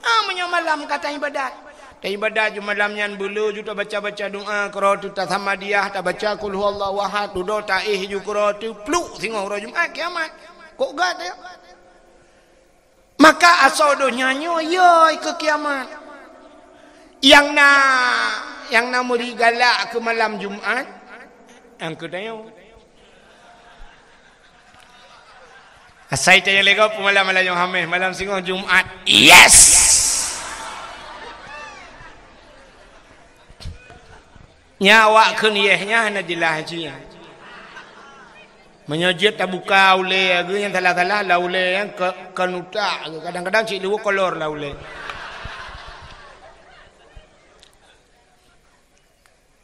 Ah, meunyoe malam ka taibadat. Taibadat ju malam nyan beu le ju tabaca-baca doa, keudroe teuh tasamadiyah, tabaca qul huwallahu ahad, dudoe taéh ju keudroe teuh, pluk singoh uroe Jumat kiamat. Kok gèt ya? Maka asoe donya nyoe yôi keu kiamat. Nyang na, nyang na meuri galak keu malam Jumat, nyang keu tanyoe. Asai tanyong lé gob peumalam malam Jumaat, malam singoh Jumaat. Yes! Nya awak kheun yes nya hana jeulaih cit nyan. Meunyoe jeuet tabuka ulèe, geu nyang salah-salah lam ulèe nyan ke, keuneuk utak, kadang-kadang cit liweuh kolor lam ulèe.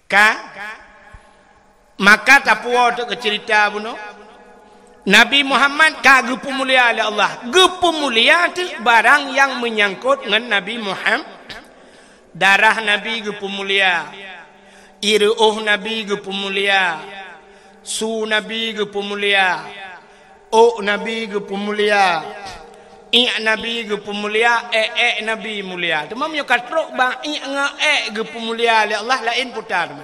Ka? Maka tapuwoe teuk keu ceurita bunoe. Nabi Muhammad ka geupeumulia lé Allah. Geupeumulia teuk barang nyang meunyangkot ngon Nabi Muhammad. Darah Nabi geupeumulia. Ireuôh Nabi geupeumulia. Su Nabi geupeumulia. Ôk Nabi geupeumulia, iék Nabi geupeumulia, ék-ék Nabi mulia. Teuma meunyoe ka trok bak iék ngon ék geupeumulia lé Allah, laén puta teuma.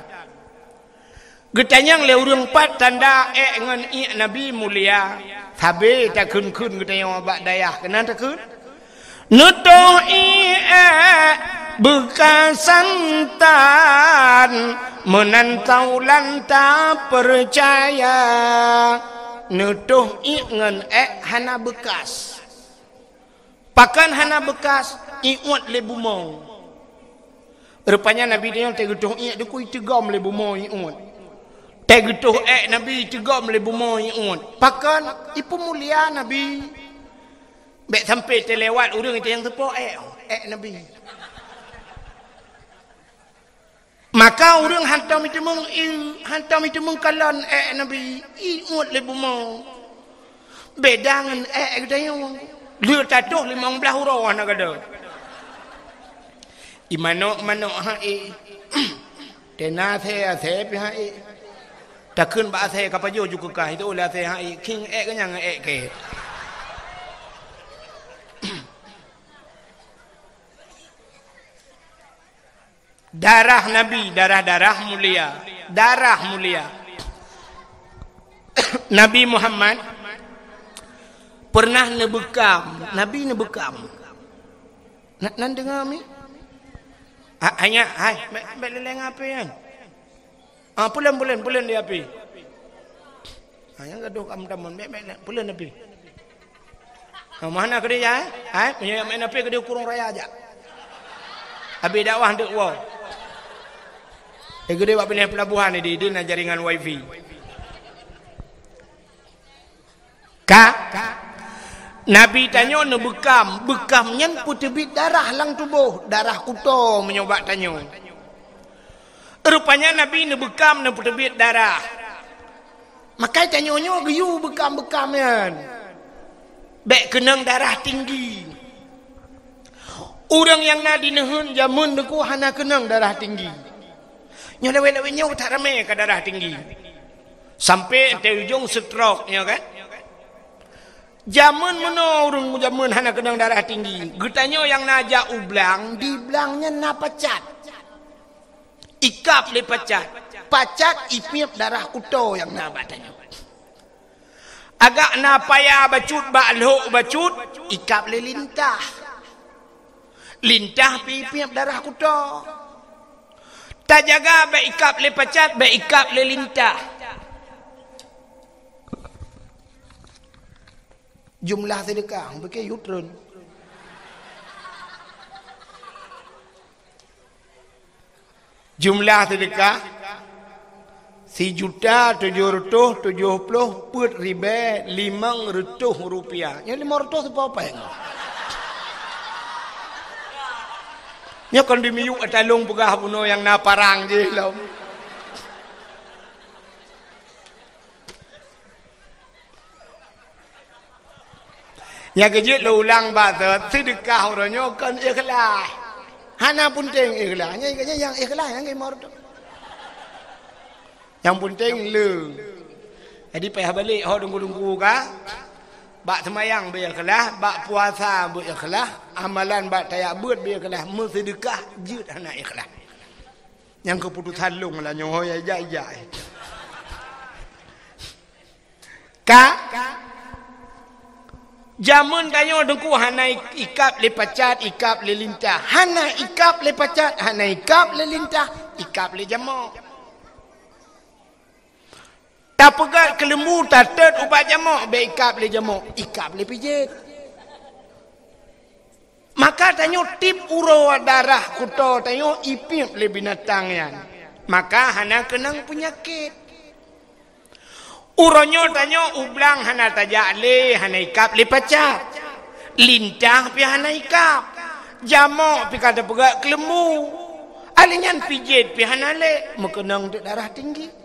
Geutanyong lé ureuëng pat tanda ék ngon iék Nabi mulia, sabe takheun-kheun geutanyong bak dayah keunan takheun. Neutoh iék beukasan tan, meunan taulan tapeucaya. Neutoh iék ngon ék hana beukas. Pakon hana beukas? Iuet lé bumoe. Rupanya Nabi nyoe teuh geutoh iék dikui teugom lé bumoe iuet. Teuh geutoh ék Nabi teugom lé bumoe iuet. Pakon? Ipeumulia Nabi. Bék sampai teulewat ureuëng itu nyang teupo ék, ék Nabi. Maka ureuëng hantom iteumeung, i, hantom iteumeung kalon ék Nabi, iuet lé bumoe. Beda ngon ék geutanyoe. Lheueh tatoh limong blaih uroe hana gada. Imanok-manok hai. Tena asèe-asèe pih hai. Takheun bak asèe ka pajoh ju keukah itu oleh asèe hai. King ék kenyang ék ke. Darah Nabi, darah-darah mulia. Darah mulia. Nabi Muhammad pernah neubeukam. Nabi neubeukam. Na, nan deungoe mi? Ha, hanya, hai, bék, bék leleng api kan? Ah, pulen, pulen, pulen di api. Ah, nyang gadoh kam tamon, bék, bék, pulen api. Ah, mana keudéh ya, eh? Hai, punya main api keudéh kurung raya aja. Habis dakwah untuk wow. Eh, keudéh bak pindah pelabuhan ni, di, di na jaringan wifi. Ka? Nabi tanyoe neubeukam, beukam nyan peuteubiet darah lam tuboh, darah kuto meunyoe bak tanyoe. Rupanya Nabi neubeukam neupeuteubiet darah. Makai tanyoe nyoe geuyue beukam-beukam nyan. Bék keunong darah tinggi. Ureuëng nyang na di neuheun jameun teungku hana keunong darah tinggi. Nyoe lawét-lawét nyoe that ramé ka darah tinggi. Sampai teu ujong stroke nyoe kan. Jameun meunoe ureuëng jameun hana keunong darah tinggi. Geutanyoe nyang na jak u blang, di blang nyan na pacat. Ikab lé pacat. Pacat ipiep darah kuto nyang na bak tanyoe. Agak na paya bacut bak lhok bacut, ikab lé lintah. Lintah pi ipiep darah kuto. Tajaga bék ikab lé pacat, bék ikab lé lintah. Jumlah seudeukah, bukon yue treun. Jumlah seudeukah, sijuta tujoh reutôh tujoh ploh peuet ribée limong reutôh rupiah. Nyoe limong reutôh seupôt péng. Nyoe kon dimiyueb ata lôn peugah bunoe nyang na parang jih lom. Nyang keujeuet lôn ulang bak seudeukah uroe nyoe kon ikhlas. Hana peunteng ikhlas. Nyang, nyang, nyang ikhlas nyang imor tu. Nyang peunteng le. Jadi payah balek ho teungku-teungku ka. Bak seumayang beu ikhlas, bak puasa beu ikhlas, amalan bak tajak beuet beu ikhlas, meuseudeukah jeuet hana ikhlas. Nyang keuputosan lôn lah nyoe ho ya ijak-ijak. Ka? Jameun tanyoe teungku hana ikab lé pacat, ikab lé lintah. Hana ikab lé pacat, hana ikab lé lintah, ikab lé jamok. Tapeugét keuleumbu tatot ubak jamok, bék ikab lé jamok, ikab lé pijet. Maka tanyoe tiep uroe darah kuto tanyoe ipiep lé binatang nyan, maka hana keunong peunyakét. Uroe nyoe tanyoe u blang hana tajak lé, hana ikab lé pacat. Lintah pih hana ikab. Jamok pih ka tapeugét keuleumbu. Alèh nyan pijet pih hana lé, meukeunong teuk darah tinggi.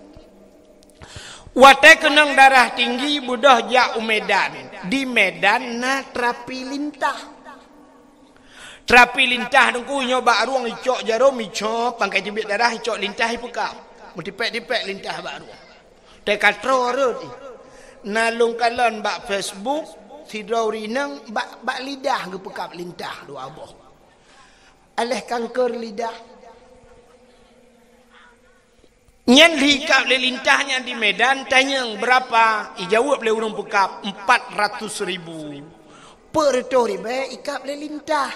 Watée keunong darah tinggi beudôh jak u Medan. Di Medan na terapi lintah. Terapi lintah teungku nyoe bak rueng icok jarom, icok pangkai teubiet darah, icok lintah ipeukab. Meutipék-tipék lintah bak rueng. Teuka troe rot ih. Na lôn kalon bak Facebook, sidroe ureuëng inong bak, bak lidah geupeukab lintah dua boh. Alèh kanker lidah. Nyan lheuh ikab lé lintah nyan di Medan, tanyong beurapa? Ijaweueb lé ureuëng peukab, empat ratus ribu. Peuet reutôh ribée ikab lé lintah.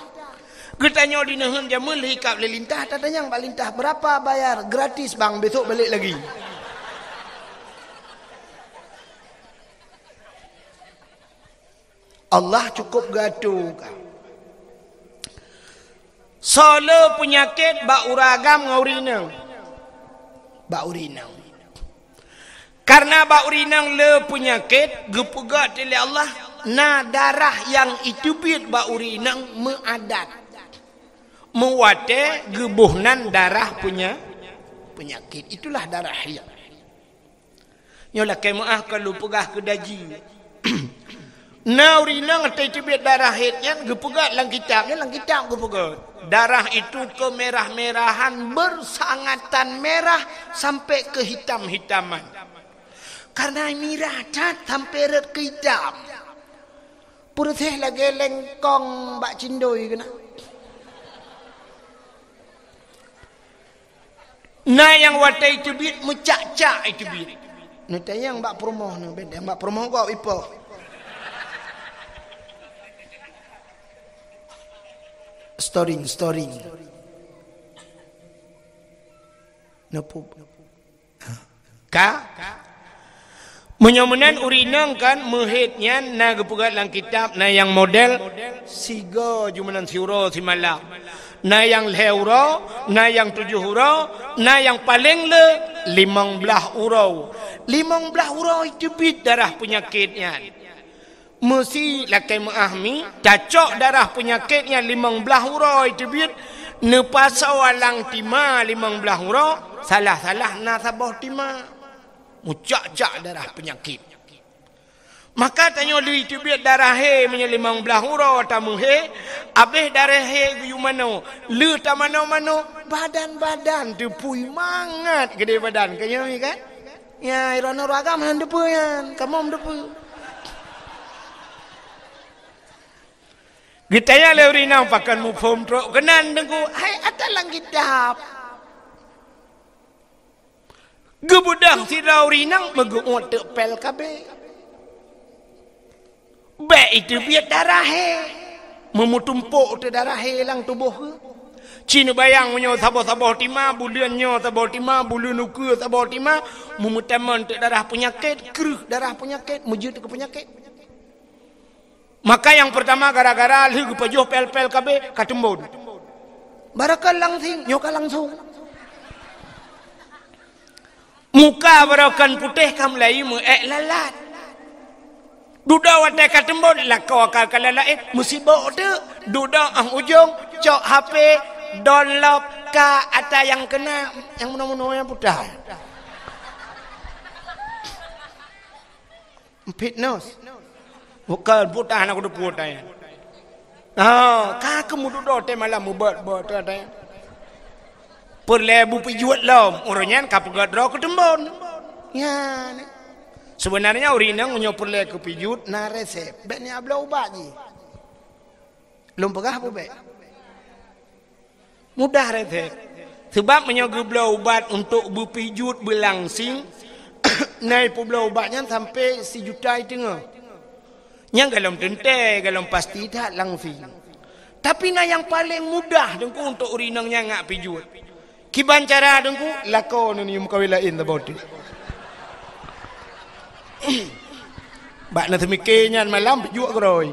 Geutanyoe di neuheun jameun lheuh ikab lé lintah, tatanyong bak lintah, "Beurapa bayar?" "Gratis, Bang, besok balik lagi." Allah cukup geuatoe ka. Soe le peunyakét bak ureuëng agam ngon ureuëng inong? Bak ureuëng inong. Karena bak ureuëng inong le peunyakét, geupeugah lé Allah, na darah nyang iteubiet bak ureuëng inong meuadat. Meuwatée geuboh nan darah peunya-, peunyakét. Itulah darah yang Nyoe lakée meuáh ka lôn peugah keu daji. Na ureuëng inong watée teubiet darah hét nyan geupeugah lam kitab, nyan lam kitab geupeugah. Darah itu kemerah-merahan, bersangatan merah sampai kehitam-hitaman. Karena mirah that sampai rot keu hitam. Peureséh lagée lengkong bak cindoi keunan. Na nyang watée iteubiet meucak-cak iteubiet. Neutanyong bak peurumoh nyoe, benteng bak peurumoh gob ipoh. Storing, storing. Neupeu-, Ka? Meunyoe meunan ureuëng inong kan meuhét nyan na geupeugah lam kitab, na nyang model sigoe jumeunan siuroe simalam. Na nyang lhée uroe, na nyang tujoh uroe, na nyang paleng le limong blaih uroe. Limong blaih uroe teubiet darah peunyakét nyan. Meusi lakée meuáh mi, tacok darah peunyakét nyan limong blaih uroe teubiet, neupasoe lam tima limong blaih uroe, salah-salah na saboh tima. Mucak-cak darah peunyakét. Maka tanyoe lé teubiet darah hé meunyoe limong blaih uroe tameuhé, abéh darah hé geuyue manoe, lé tamanoe-manoe, badan-badan teupui mangat keudéh badan. Keunyoe kan? Ya, droeneuh ureueng agam hana teupeu nyan, kamoe teupeu. Geutanyong lé ureueng inong pakon muphom trok keunan Teungku, hai ata lam kitab. Geubeudôh sidroe ureueng inong meugeuôt teuk pél K B. Bék iteubiet darah hé. Meumeutumpok teuh darah hé lam tuboh geuh. Ci neubayang meunyoe saboh-saboh tima, buleuen nyoe saboh tima, buleuen ukeue saboh tima, meumeutamong teuk darah peunyakét, kreueh darah peunyakét, meujeuet keu peunyakét. Maka nyang peurtama gara-gara lheueh geupajoh pél-pél K B ka teumbon. Barokon langsing, nyoe ka langsong. Muka barokon putéh ka mulai meuék lalat. Dudoe watée ka teumbon, lakoe ka, ka lalat, eh, meusibok teuk. Dudoe óh ujong, cok H P, download ka ata nyang keuna, nyang meunoe-meunoe nyang putéh. Fitness. Bukan putéh aneuk kudu putéh. Oh, ka keumududoe teuh malam mubot-bot teuh. Peureulée beupijuet lom, ureueng nyan ka peugét droe keu teumbon. Nyan. Sebenarnya ureueng inong nyoe peureulée keu pijuet na resep. Bék ni abloe ubat jih. Lôn peugah peue bék? Mudah resep. Sebab meunyoe geubloe ubat untuk beupijuet beulangsing, na peubloe ubat nyan sampai sijuta teungoh. Nyang golom teuntée, golom pasti that langsing. Tapi na nyang paleng mudah Teungku untuk ureueng inong nyang ngak pijuet. Kiban cara Teungku, lakoe neunyoe meukawen laén saboh teuk. Bak na seumike nyan malam pijuet keurôi.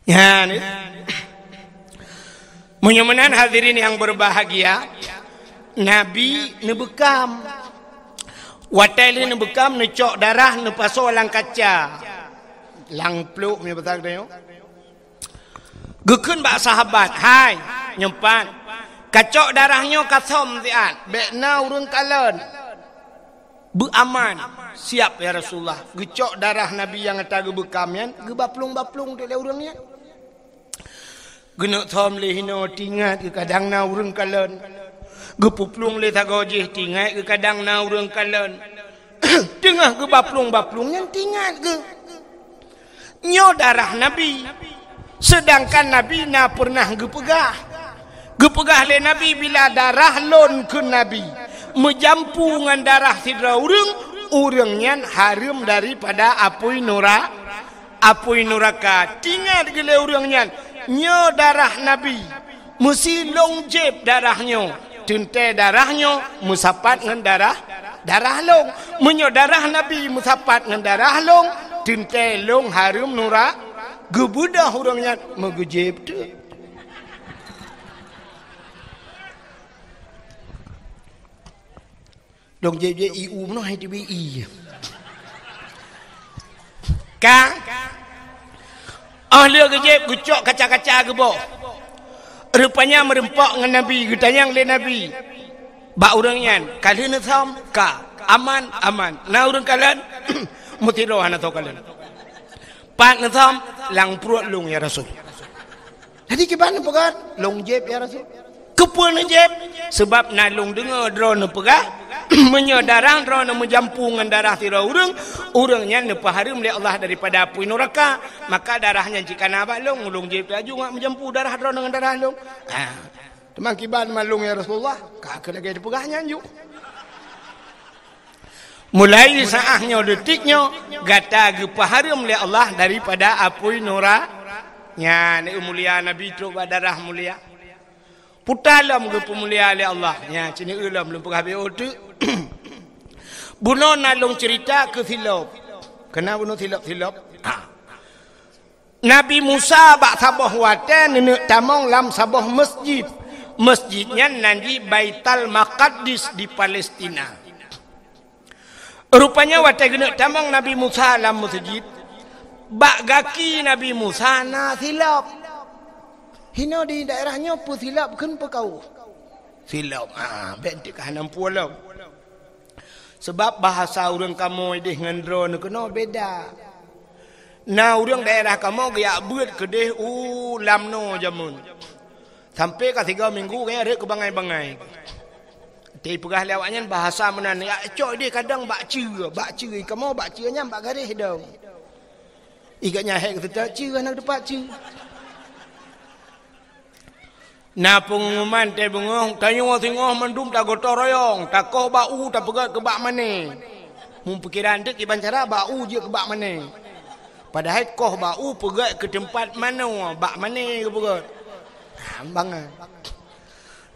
Nyan, eh. Meunyoe meunan hadirin nyang berbahagia, Nabi neubeukam. Watée lé neubeukam, neucok darah, neupasoe lam kaca. Lam pluek, meunyoe basa geutanyoe. Geukheun bak sahabat, "Hai, nyoe pat, kacok darah nyoe ka som siat, bék na ureueng kalon." Beuaman, siap ya Rasulullah. Geucok darah Nabi nyang ata geubeukam nyan, geubaplueng-baplueng teuk lé ureueng nyan. Geuneuk som lé hinoe, tingat geuh kadang na ureueng kalon. Geupuplueng lé sagoe jih, tingat geuh kadang na ureueng kalon. Teungoh geubaplueng-baplueng nyan, tingat geuh. Nyoe darah Nabi. Seudangkan Nabi na peureunah geupeugah. Geupeugah lé Nabi, "Bila darah lôn," kheun Nabi, "meujampu ngon darah sidroe ureueng, ureueng nyan hareuem daripada apui nura-, apui nuraka." Tingat geuh lé ureueng nyan, nyoe darah Nabi. Meusi lôn jieb darah nyoe, teuntée darah nyoe meusapat ngon darah, darah lôn. Meunyoe darah Nabi meusapat ngon darah lôn, teuntée lôn hareuem nura-, geubeudôh ureueng nyan meugeujieb teuk. Lôn jieb-jieb ié u meunoe hai teubiet ié. Ka? Óh lheueh geujieb, geucok kaca-kaca geuboh. Rupanya meureumpok ngon Nabi, geutanyong lé Nabi bak ureueng nyan, "Ka lheueh neusom?" "Ka." "Aman?" "Aman." "Na ureueng kalon?" "Meusidroe hana soe kalon." "Pat neusom?" "Lam pruet lôn, ya Rasul." Jadi kiban neupeugah, "Lôn jieb, ya Rasul." "Keupeue neujieb?" "Sabab na lôn deungoe droeneuh peugah, meunyoe darah droeneuh meujampu ngon darah sidroe ureueng, ureueng nyan neupeuhareuem lé Allah daripada apui nuraka. Maka darah nyan jika na bak lôn, lôn jieb laju ngat meujampu darah droeneuh ngon darah lôn." Ha. "Teuma kiban man lôn, ya Rasulullah?" Ka keuh lagée teupeugah nyan ju. Mulai saát nyoe, detik nyoe, gata geupeuhareuem lé Allah daripada apui nura-, nyan, mulia Nabi trok bak darah mulia. Puta lom geupeumulia lé Allah. Nyan, ci neueu lom lôn peugah B O teuk. Bunoe na lôn ceurita keu silop. Keunan bunoe silop-silop. Ha. Nabi Musa bak saboh watée neuneuk tamong lam saboh masjid. Masjid nyan nan jih Baitul Maqdis di Palestina. Rupanya watée geuneuk tamong Nabi Musa lam masjid, bak gaki Nabi Musa na silop. Hino di daerah nyoe peusilop kheun peukawöh. Silop, ah, bék teuka hana meupulo. Sabab bahasa ureuëng kamoe ideh ngon droeneuh keunoe beda. Na ureuëng daerah kamoe geujak beuet keudeh u Lamno jameun. Sampai ka tiga minggu gaya rek keu bangai-bangai. Tapi peugah lé awaknyan bahasa meunan, ya cok ideh kadang bak ceue, bak ceue, kamoe bak ceue nyan bak garéh dong. Igat nyan hek keu teutap ceue, hana teupeu ceue. Na peungumuman tée beungoh, tanyoe singoh mandum tagotong royong, takoh bak u tapeugét keu bak mané. Meupikiran teuk kiban cara bak u jeuet keu bak mané. Padahai koh bak u peugét keu teumpat manoe, bak mané geupeugét. Ha, bangai.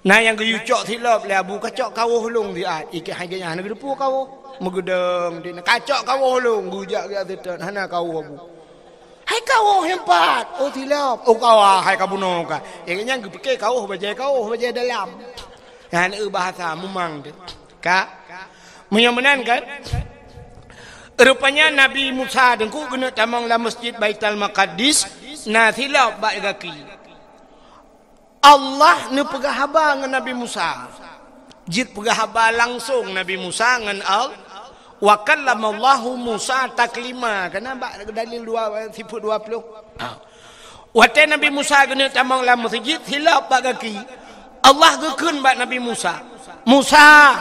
Na nyang geuyue cok silop lé abu ka cok kawoh lông siat, ikeu hai geuhnyan hana geuteupeue kawoh. Meugeudong di ka cok kawoh lông, geujak geujak seutôt hana kawoh abu. Hai kawoh nyang pat, oh silop, oh kawoh hai ka bunoe ka. Nyang nyan geupike kawoh bajée kawoh bajée dalam. Nyan eu bahasa mumang tu. Ka? Meunyoe meunan kan? Rupanya Nabi Musa teungku keuneuk tamong lam Masjid Baitul Maqdis na silop bak gaki. Allah neupeugah haba ngon Nabi Musa. Jeuet peugah haba langsong Nabi Musa ngon Allah. Wa kallamallahu Musa taklima. Kana bak dalil dua, sifeut dua puluh. Ha. Watée Nabi Musa geuneuk tamong lam meuseujid, silop bak gaki. Allah geukheun bak Nabi Musa, "Musa,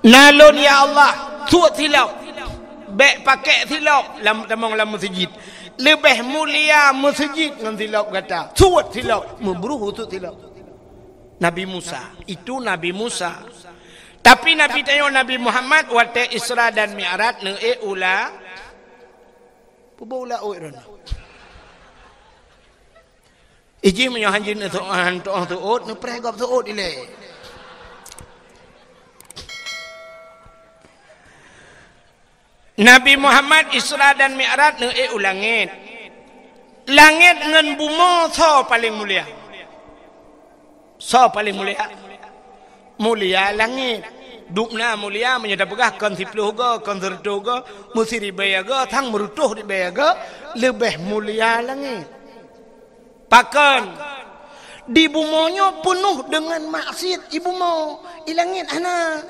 na lôn ya Allah, suet silop. Bék pakék silop lam tamong lam meuseujid. Leubeh mulia meuseujid ngon silop gata. Suet silop." Meubruh suet silop. Nabi Musa, itu Nabi Musa. Tapi Nabi tanyoe Nabi Muhammad watée Isra dan Mi'raj neuék u la-, peubeuet u laôt droeneuh. Ijih meunyoe hanjeuet neutoh, han toh teuôt, neupreh gob teuôt ilée. Nabi Muhammad Isra dan Mi'raj neuék u langét. Langét ngon bumoe soe paleng mulia? Soe paleng mulia? Mulia langét. Dubna mulia meunyoe tapeugah kon siplôh go, kon sireutôh go, meusiribée go, sang meureutôh ribée go, leubeh mulia langét. Pakon? Di bumoe nyoe peunoh deungon maksiet, i bumoe, i langét hana.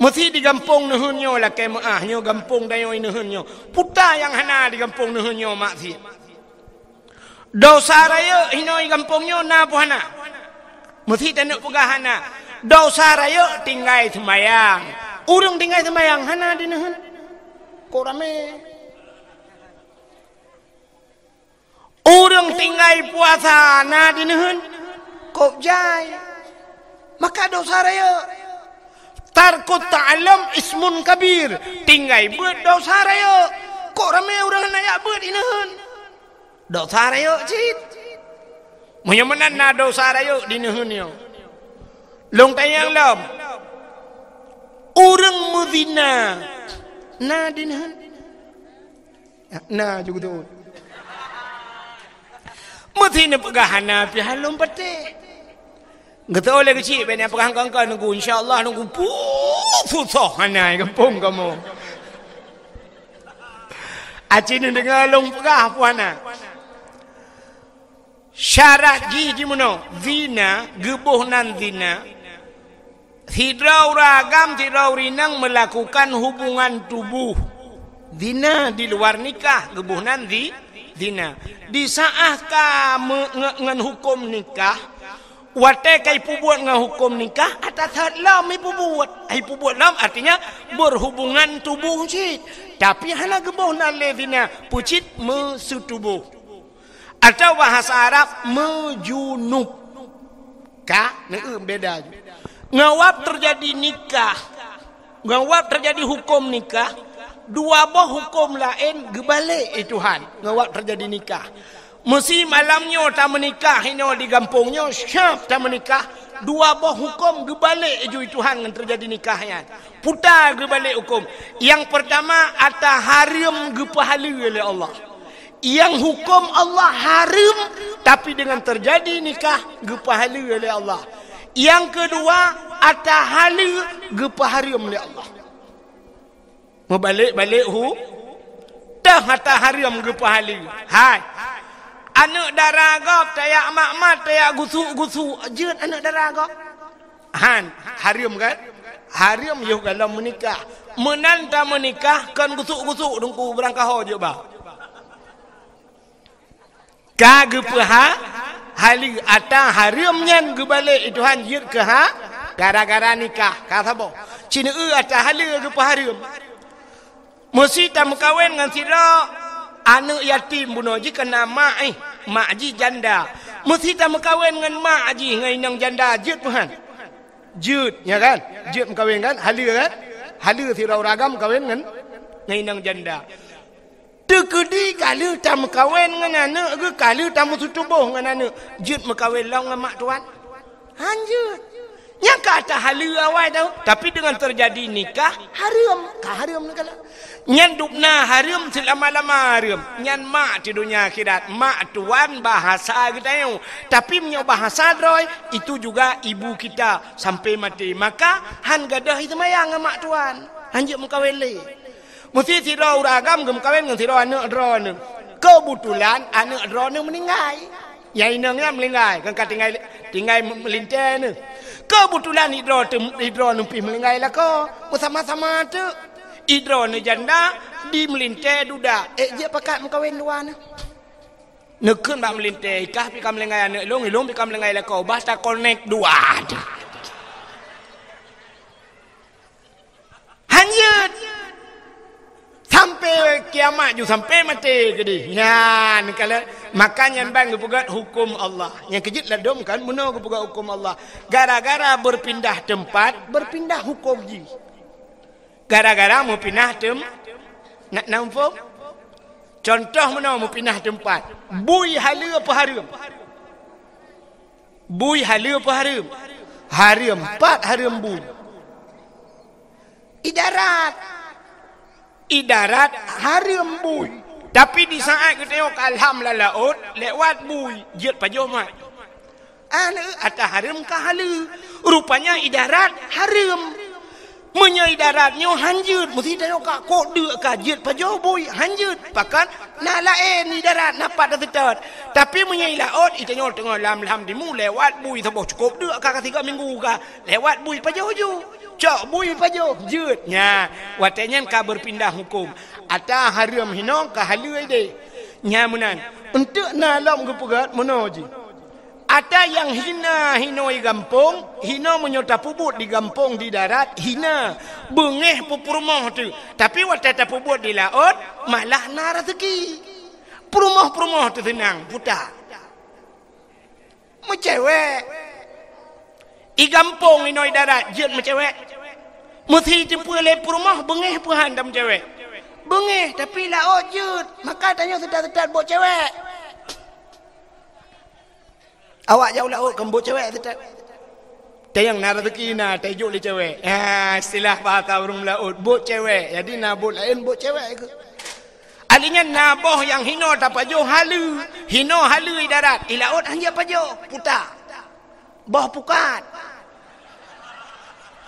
Meusi di gampông neuheun nyoe lakée meuáh nyoe gampông dayoe neuheun nyoe. Puta nyang hana di gampông neuheun nyoe maksiet. Dosa rayeuk hinoe gampông nyoe na peue hana? Meusi taneuk peugah hana. Dosa rayeuk tinggai seumayang. Ureuëng tinggai seumayang hana di neuheun. Kok ramé? Ureuëng tinggai puasa na di neuheun. Kok jai? Maka dosa rayeuk. Tarkut ta'allum ismun kabir. Tinggai beuet dosa rayeuk. Kok ramé ureuëng hana jak beuet di neuheun? Dosa rayeuk cit. Meunyoe meunan na dosa rayeuk di neuheun nyoe. Lôn tanyong lom. Ureuëng meuzina na di neuheun? Na juga tu. Meusi neupeugah hana pih lôn patéh. Geutôi lé keuchik, bék na peugah keu-keu nunggu, insya Allah nunggu puh susah hana gampông kamoe. Aci neudeungoe lôn peugah puh hana. Syarat jih jimeunoe, zina, geuboh nan zina. Sidroe ureuëng agam, sidroe ureuëng inong meulakukan hubungan tuboh. Zina di luar nikah, geuboh nan zi-, zina. Di saát ka me-, nge-, ngon huköm nikah, watée ka ipeubuet ngon huköm nikah, ataseut lom ipeubuet. Ipeubuet lom artinya berhubungan tuboh cit. Tapi hana geuboh nan lé zina, peucit meuseutuboh. Atau bahasa Arab meujunub. Ka, neueu beda ju. Ngon wab teujadi nikah. Ngon wab teujadi huköm nikah, dua boh huköm laén geubalek lé Tuhan. Ngon wab teujadi nikah. Meusi malam nyoe tameunikah inoe di gampông nyoe, siap tameunikah. Dua boh huköm geubalek ju Tuhan ngon teujadi nikah nyan. Puta geubalek huköm. Nyang peurtama, ata hareuem geupeuhaleue lé Allah. Nyang huköm Allah hareuem, tapi deungon teujadi nikah geupeuhaleue lé Allah. Nyang keudua, ata haleue geupeuhareuem lé Allah. Meubalek-balek hu, teuh ata hareuem geupeuhaleue. Hai. Aneuk dara gob tajak mat-mat, tajak gusuk-gusuk, jeuet aneuk dara gob. Han, hareuem kan? Hareuem yoh gohlom meunikah. Meunan tameunikah kon gusuk-gusuk teungku beurangkaho jeuet ba. Ka geupeuha-, haleue ata hareuem nyan geubalek Tuhan jeuet keu ha, gara-gara nikah. Ka saboh. Cit neu ata haleue geupeuhareuem. Meusi tameukawen ngon sidroe aneuk yatim bunoe jih kana mak, eh, mak jih janda. Meusi tameukawen ngon mak jih ngon inong janda jeuet peuhan. Jeuet, ya kan? Jeuet meukawen kan? Haleue kan? Haleue sidroe ureueng agam meukawen ngon, ngon inong janda. Teukeudi ka lheueh tameukawen ngon aneuk geuh, ka lheueh tameusutubôh ngon aneuk, jeuet meukawen lom ngon mak tuan? Han jeuet. Nyan ka ata haleue awai tau, tapi deungon teujadi nikah, hareuem, ka hareuem neukalon. Nyan dubna hareuem seulama-lama hareuem. Nyan mak di dunia akhirat, mak tuan bahasa geutanyoe. Tapi meunyoe bahasa droe, itu juga ibu kita sampai mati. Maka han gadôh seumayang ngon mak tuan. Han jeuet meukawen lé. Meusi sidroe ureueng agam geumeukawen ngon sidroe aneuk droeneuh. Keubeutulan aneuk droeneuh meuninggai. Nyang inong nyan meuninggai, kon ka tinggai, tinggai meulintée neuh. Keubeutulan sidroe teu-, sidroeneuh pih meuninggai lakoe. Beusama-sama teuk. Sidroeneuh janda di meulintée duda. Ék jeuet pakat meukawen dua neuh. Neukheun bak meulintée, i kah pih ka meulinggai aneuk lôn, i lôn pih ka meulinggai lakoe. Bah takonek dua. Han jeuet. Sampai kiamat ju sampai maté keudeh. Nyan, kalau maka nyan ban geupeugét huköm Allah. Nyang keujeuet ladôm kan, meunoe geupeugét huköm Allah. Gara-gara beupindah teumpat, beupindah huköm jih. Gara-gara meupinah teum-, na, na muphom? Contoh meunoe meupinah teumpat. Bui haleue peuhareuem. Bui haleue peuhareuem. Hareuem pat hareuem bui. I darat. I darat hareuem bui. Tapi di saat geutanyoe ka lham lam laôt, lewat bui, jeuet pajoh mat. Aneuk ata hareuem ka haleue. Rupanya i darat hareuem. Meunyoe i darat nyoe han jeuet, meusi tanyoe ka kok deuk ka jeuet pajoh bui, han jeuet. Pakon na laén i darat na pat taseutôt. Tapi meunyoe i laôt, i tanyoe teungoh lam-lam timu lewat bui saboh cukôp deuk ka, ka sigoe minggu ka lewat bui pajoh ju. Cok bui pajoh jeuet. Nya, watée nyan ka beupindah huköm. Ata hareuem hinoe ka haleue ideh. Nya meunan. Eunteuk na lom geupeugét meunoe jih. Ata nyang hina hinoe i gampông, hinoe meunyoe tapeubuet di gampông di darat, hina. Beungéh peupurumoh teuh. Tapi watée tapeubuet di laôt, malah na raseuki. Purumoh-purumoh teuh seunang, puta. Meucewek. I gampông inoe i darat jeuet meucewek. Meusi teupeue lé purumoh beungéh peuhan tameucewek. Beungéh, tapi laôt jeuet. Maka tanyoe seutôt-seutôt buet cewek. Awak jak u laôt kon buet cewek seutôt. Tayang na raseuki na, tajok lé cewek. Ha, istilah bahasa ureuëng laôt, buet cewek. Jadi na buet laén buet cewek keuh. Ahli nyan na boh nyang hinoe tapajoh haleue, hinoe haleue i darat, i laôt han jeuet pajoh, puta. Boh pukat.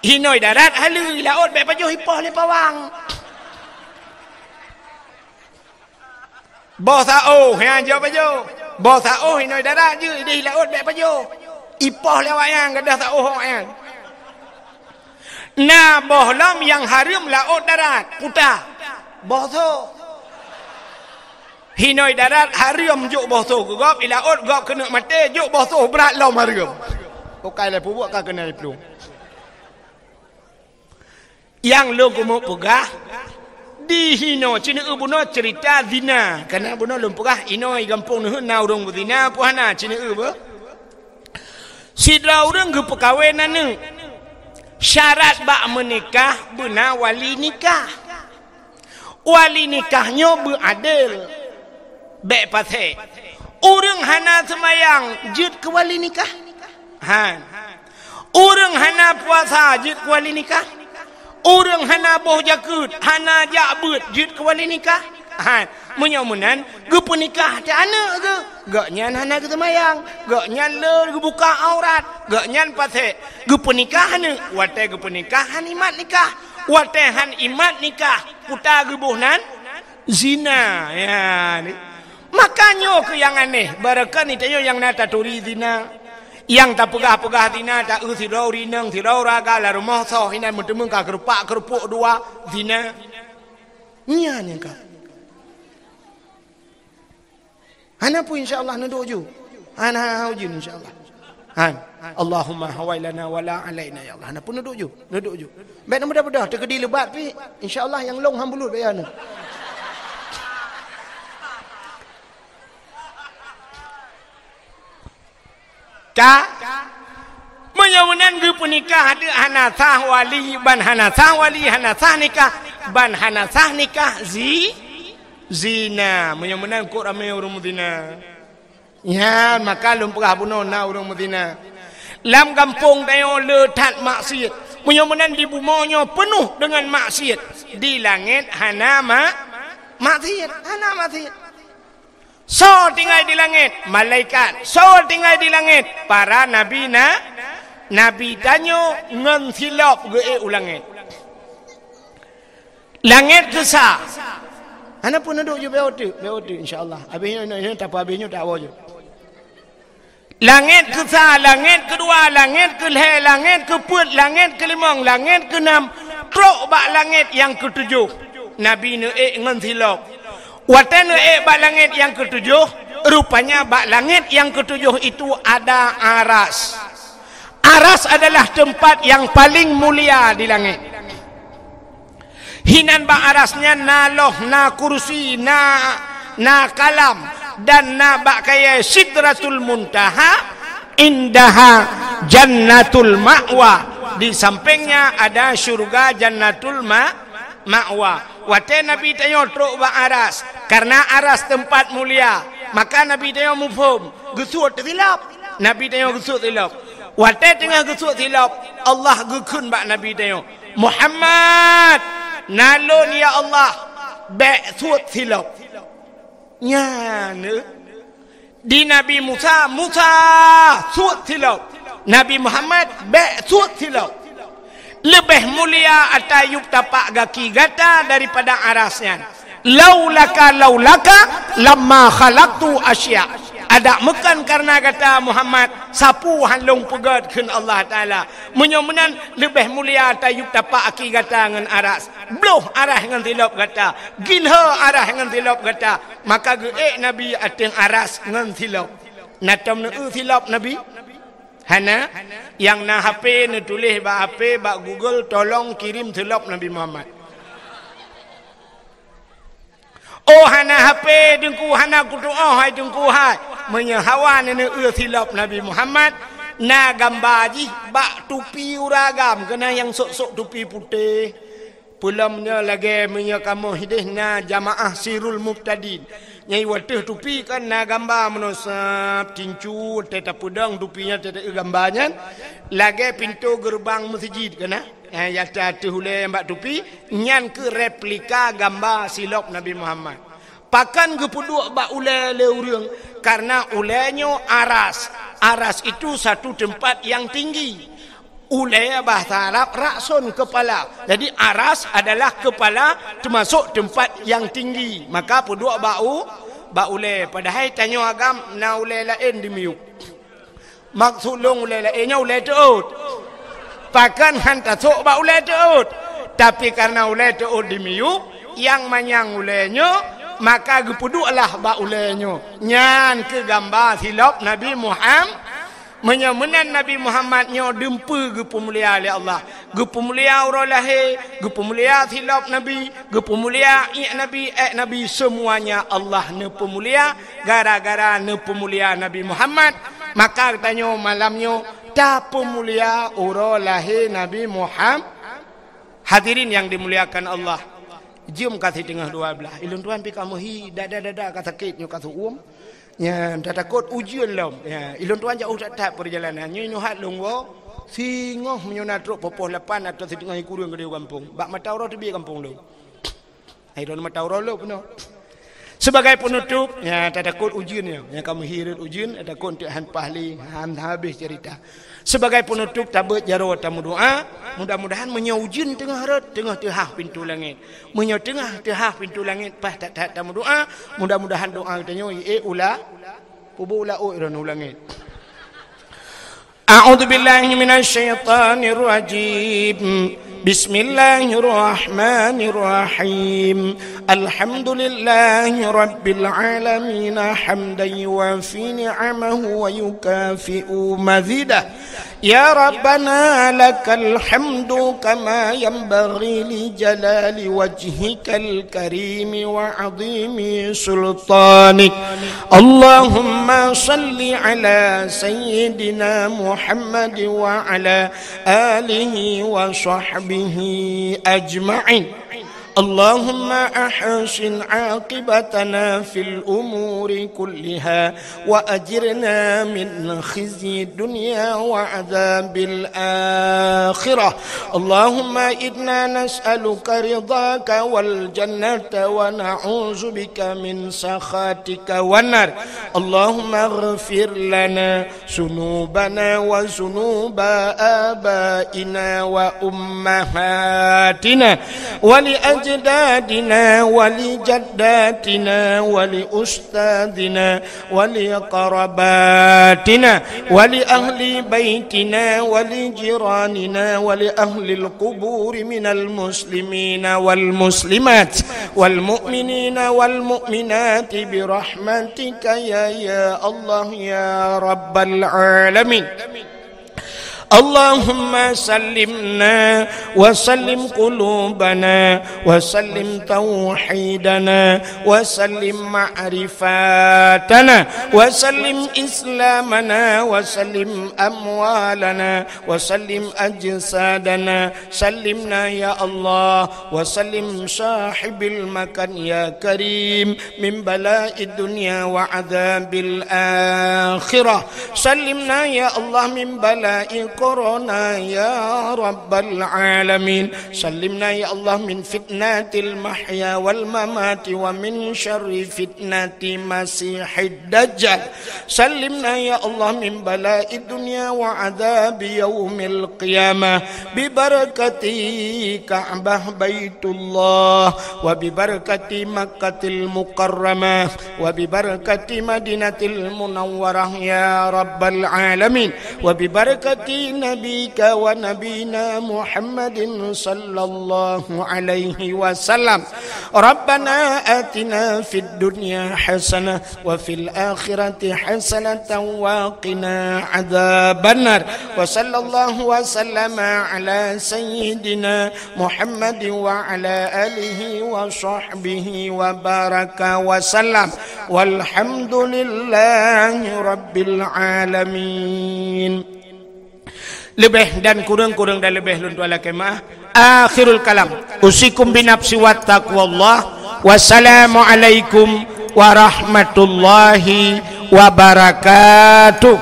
Hinoe i darat haleue, i laôt bék pajoh ipoh lé pawang. Boh saôh, han jeuet pajoh. Boh saôh hinoe i darat jeuet, ideh i laôt bék pajoh. Ipoh lé awaknyan, gadôh saôh awaknyan. Na boh lom nyang hareuem laôt darat, puta. Boh soh. Hinoe darat hareuem jok boh soh keu gob, i laôt gob keuneuk maté jok boh soh brat lom hareuem. Bukai lé peubuet ka keunai plueng. Nyang lôn keumeung peugah, di hinoe, ci neueu bunoe ceurita zina. Kana bunoe lôn peugah, inoe i gampông neuheun na ureuëng beuzina, peue hana, ci neueu beuh. Sidroe ureuëng geupeukawen aneuk. Syarat bak meunikah beuna wali nikah. Wali nikah nyoe beuadil. Bék pasék. Ureuëng hana seumayang jeuet keu wali nikah. Han. Ureuëng hana puasa jeuet keu wali nikah. Ureuëng hana boh jakeuet, hana jak beuet jeuet keu wali nikah. Ha, meunyoe meunan, geupeunikah teuh aneuëk geuh. Gobnyan hana geuseumayang, gobnyan le geubuka aurat, gobnyan pasék. Geupeunikah aneuëk, watée geupeunikah han imat nikah. Watée han imat nikah, peue ta geuboh nan? Zina. Ya, ni. Maka nyoe keuh nyang aneh, barokon tanyoe nyang na taturi zina. Nyang tapeugah-peugah zina, ta-eu sidroe ureuëng inong, sidroe ureuëng agam lam rumoh soe, inan meuteumé ka keurupak-keurupuk dua, zina. Nyan nyang ka. Hana peue, insya Allah, neuduek ju. Hana, hana ujeuen, insya Allah. Han. Allahumma hawailana wala alaina, ya Allah. Hana peue, neuduek ju. Neuduek ju. Bék na mudah-mudah, teukeudi leubat pih. Insya Allah, nyang lông han bulut baya na. Ka? Meunyoe meunan geupeunikah deuek hana sah wali, ban hana sah wali, hana sah nikah, ban hana sah nikah zi-, zina. Meunyoe meunan kok ramé ureuëng meuzina. Nyan, maka lôn peugah bunoe na ureuëng meuzina. Lam gampông tanyoe le that maksiet. Meunyoe meunan di bumoe nyoe peunoh deungon maksiet. Di langét hana ma-, maksiet. Hana maksiet. Soe tinggai di langét? Malaikat. Soe tinggai di langét? Para nabi na-, nabi tanyoe ngon silop geuék u langét. Langét keu sa. Hana peue neuduek ju, bék teuk, bék teuk, insya Allah. Habéh nyoe, nyoe, nyoe, tapeugah habéh nyoe, tawoe ju. Langét keu sa, langét keu dua, langét keu lhée, langét keu peuet, langét keu limong, langét keu nam, trok bak langét nyang keu tujoh. Nabi neuék ngon silop. Watée neuék bak langét nyang keu tujoh, rupanya bak langét nyang keu tujoh itu ada aras. Aras adalah tempat yang paling mulia di langét. Hinan bak aras nyan na loh, na kursi, na, na kalam, dan na bak kayée Sidratul Muntaha, indaha Jannatul Ma'wa. Di sampingnya ada syurga Jannatul Ma-, Ma'wa. Watée Nabi tanyoe trok bak aras, karena aras tempat mulia, maka Nabi tanyoe muphom, geusuet silop. Nabi tanyoe geusuet silop. Watée teungoh geusuet silop, Allah geukheun bak Nabi tanyoe, "Muhammad, na lôn ya Allah, bék suet silop." Nyan, eh. Di Nabi Musa, "Musa, suet silop." Nabi Muhammad, "Bék suet silop." Leubeh mulia ata yup tapak gaki gata daripada aras nyan. "Laulaka, laulaka, lamma khalaqtu asya." Adak meukan karena gata Muhammad, sapeue han lôn peugét kheun Allah Taala. Meunyoe meunan leubeh mulia tayueb tapak aki gata ngon aras. Bloh aras ngon silop gata, gilho aras ngon silop gata. Maka geuék Nabi ateueh aras ngon silop. Na tom neueu silop Nabi? Hana. Nyang na H P neutuléh bak H P, bak Google, "Tolong kirim silop Nabi Muhammad." Oh, hana H P Teungku, hana kutu'oh hai Teungku hai. Meunyoe hawa neueu silop Nabi Muhammad, na gamba jih bak tupi ureueng agam, keunan nyang sôk-sôk tupi putéh. Peulom nyoe lagèe meunyoe kamoe hideh na jamaah Sirul Mubtadin. Nyang watèe tupi kan na gamba meunoe sab tincu, watèe tapeudong tupi nyan, watèe taeu gamba nyan, lagèe pintoe geureubang meuseujid keunan. Eh, nyata ateueh ulèe nyang bak tupi, nyan keuh replika gamba silop Nabi Muhammad. Pakon geupeuduek bak ulèe lé ureueng? Karena ulèe nyoe aras. Aras itu satu tempat yang tinggi. Ulèe bahasa Arab ra'sun, kepala. Jadi aras adalah kepala, termasuk tempat yang tinggi. Maka peuduek bak u-, bak ulèe. Padahai tanyoe agam na ulèe laén di miyueb. Maksud lôn ulèe laén nyoe ulèe teuôt. Pakon han tasôk bak ulèe teuôt. Tapi karena ulèe teuôt di miyueb, nyang manyang ulèe nyoe, maka geupeudueklah bak ulèe nyoe. Nyan keuh gamba silop Nabi Muham-, meunyoe meunan Nabi Muhammad nyoe dumpeue geupeumulia lé Allah. Geupeumulia uroe lahé, geupeumulia silop Nabi, geupeumulia iék Nabi, èk Nabi, seumuanya Allah neupeumulia gara-gara neupeumulia Nabi Muhammad. Maka geutanyoe malam nyoe tapeumulia uroe lahé Nabi Muham-, hadirin yang dimuliakan Allah. Jeuem ka siteungoh dua blah. Ilôn tuan pih ka meuhi, dada-dada ka sakét nyoe ka seuuem. Nyan, tatakot ujeuen lom. Ya, ilôn tuan jauh that-that peurjalanan. Nyoe nyoe hat lôn woe. Singoh meunyoe na trok poh-poh lapan atau singoh kureueng keudeh gampông. Bak mata uroe teubiet gampông lom. Hai droeneuh mata uroe lom peunoh. Sibagai penutup, ya, tatakot ujeuen nyoe. Nyang ka meuhi rot ujeuen, tatakot teuk han paih lé, han habéh ceurita. Sibagai penutup, tabeuet jaroe tameudoá, mudah-mudahan meunyoe ujeuen teungoh rot, teungoh teuhah pintoe langét. Meunyoe teungoh teuhah pintoe langét, paih that-that tameudoá, mudah-mudahan doá geutanyoe jiék ula, peubuet ula ôt droeneuh u langét. أعوذ بالله من الشيطان الرجيم. بسم الله الرحمن الرحيم. الحمد لله رب العالمين، حمدا يوافي نعمه ويكافئ مزيده. يا ربنا لك الحمد كما ينبغي لجلال وجهك الكريم وعظيم سلطانك. اللهم صل على سيدنا محمد وعلى آله وصحبه أجمعين. اللهم أحسن عاقبتنا في الأمور كلها وأجرنا من خزي الدنيا وعذاب الآخرة. اللهم إنا نسألك رضاك والجنة ونعوذ بك من سخطك والنار. اللهم اغفر لنا ذنوبنا وذنوب آبائنا وأمهاتنا ولأجدادنا ولجداتنا ولأستاذنا ولأقرباتنا ولأهل بيتنا ولجيراننا ولأهل القبور من المسلمين والمسلمات والمؤمنين والمؤمنات برحمتك يا، يا الله يا رب العالمين. اللهم سلمنا وسلم قلوبنا وسلم توحيدنا وسلم معرفتنا وسلم إسلامنا وسلم أموالنا وسلم أجسادنا. سلمنا يا الله وسلم صاحب المكان يا كريم من بلاء الدنيا وعذاب الآخرة. سلمنا يا الله من بلاء كورونا يا رب العالمين. سلمنا يا الله من فتنة المحيا والممات ومن شر فتنة المسيح الدجال. سلمنا يا الله من بلاء الدنيا وعذاب يوم القيامة ببركة كعبة بيت الله وببركة مكة المكرمة وببركة مدينة المنورة يا رب العالمين وببركة نبيك ونبينا محمد صلى الله عليه وسلم. ربنا آتنا في الدنيا حسنة وفي الآخرة حسنة وقنا عذاب النار. وصلى الله وسلم على سيدنا محمد وعلى آله وصحبه وبارك وسلم. والحمد لله رب العالمين. Leubeh dan kureueng, kureueng dan leubeh lôn tuan lakée meu'ah. Akhirul kalam. Usikum binafsi wa taqwallah. Wassalamualaikum warahmatullahi wabarakatuh.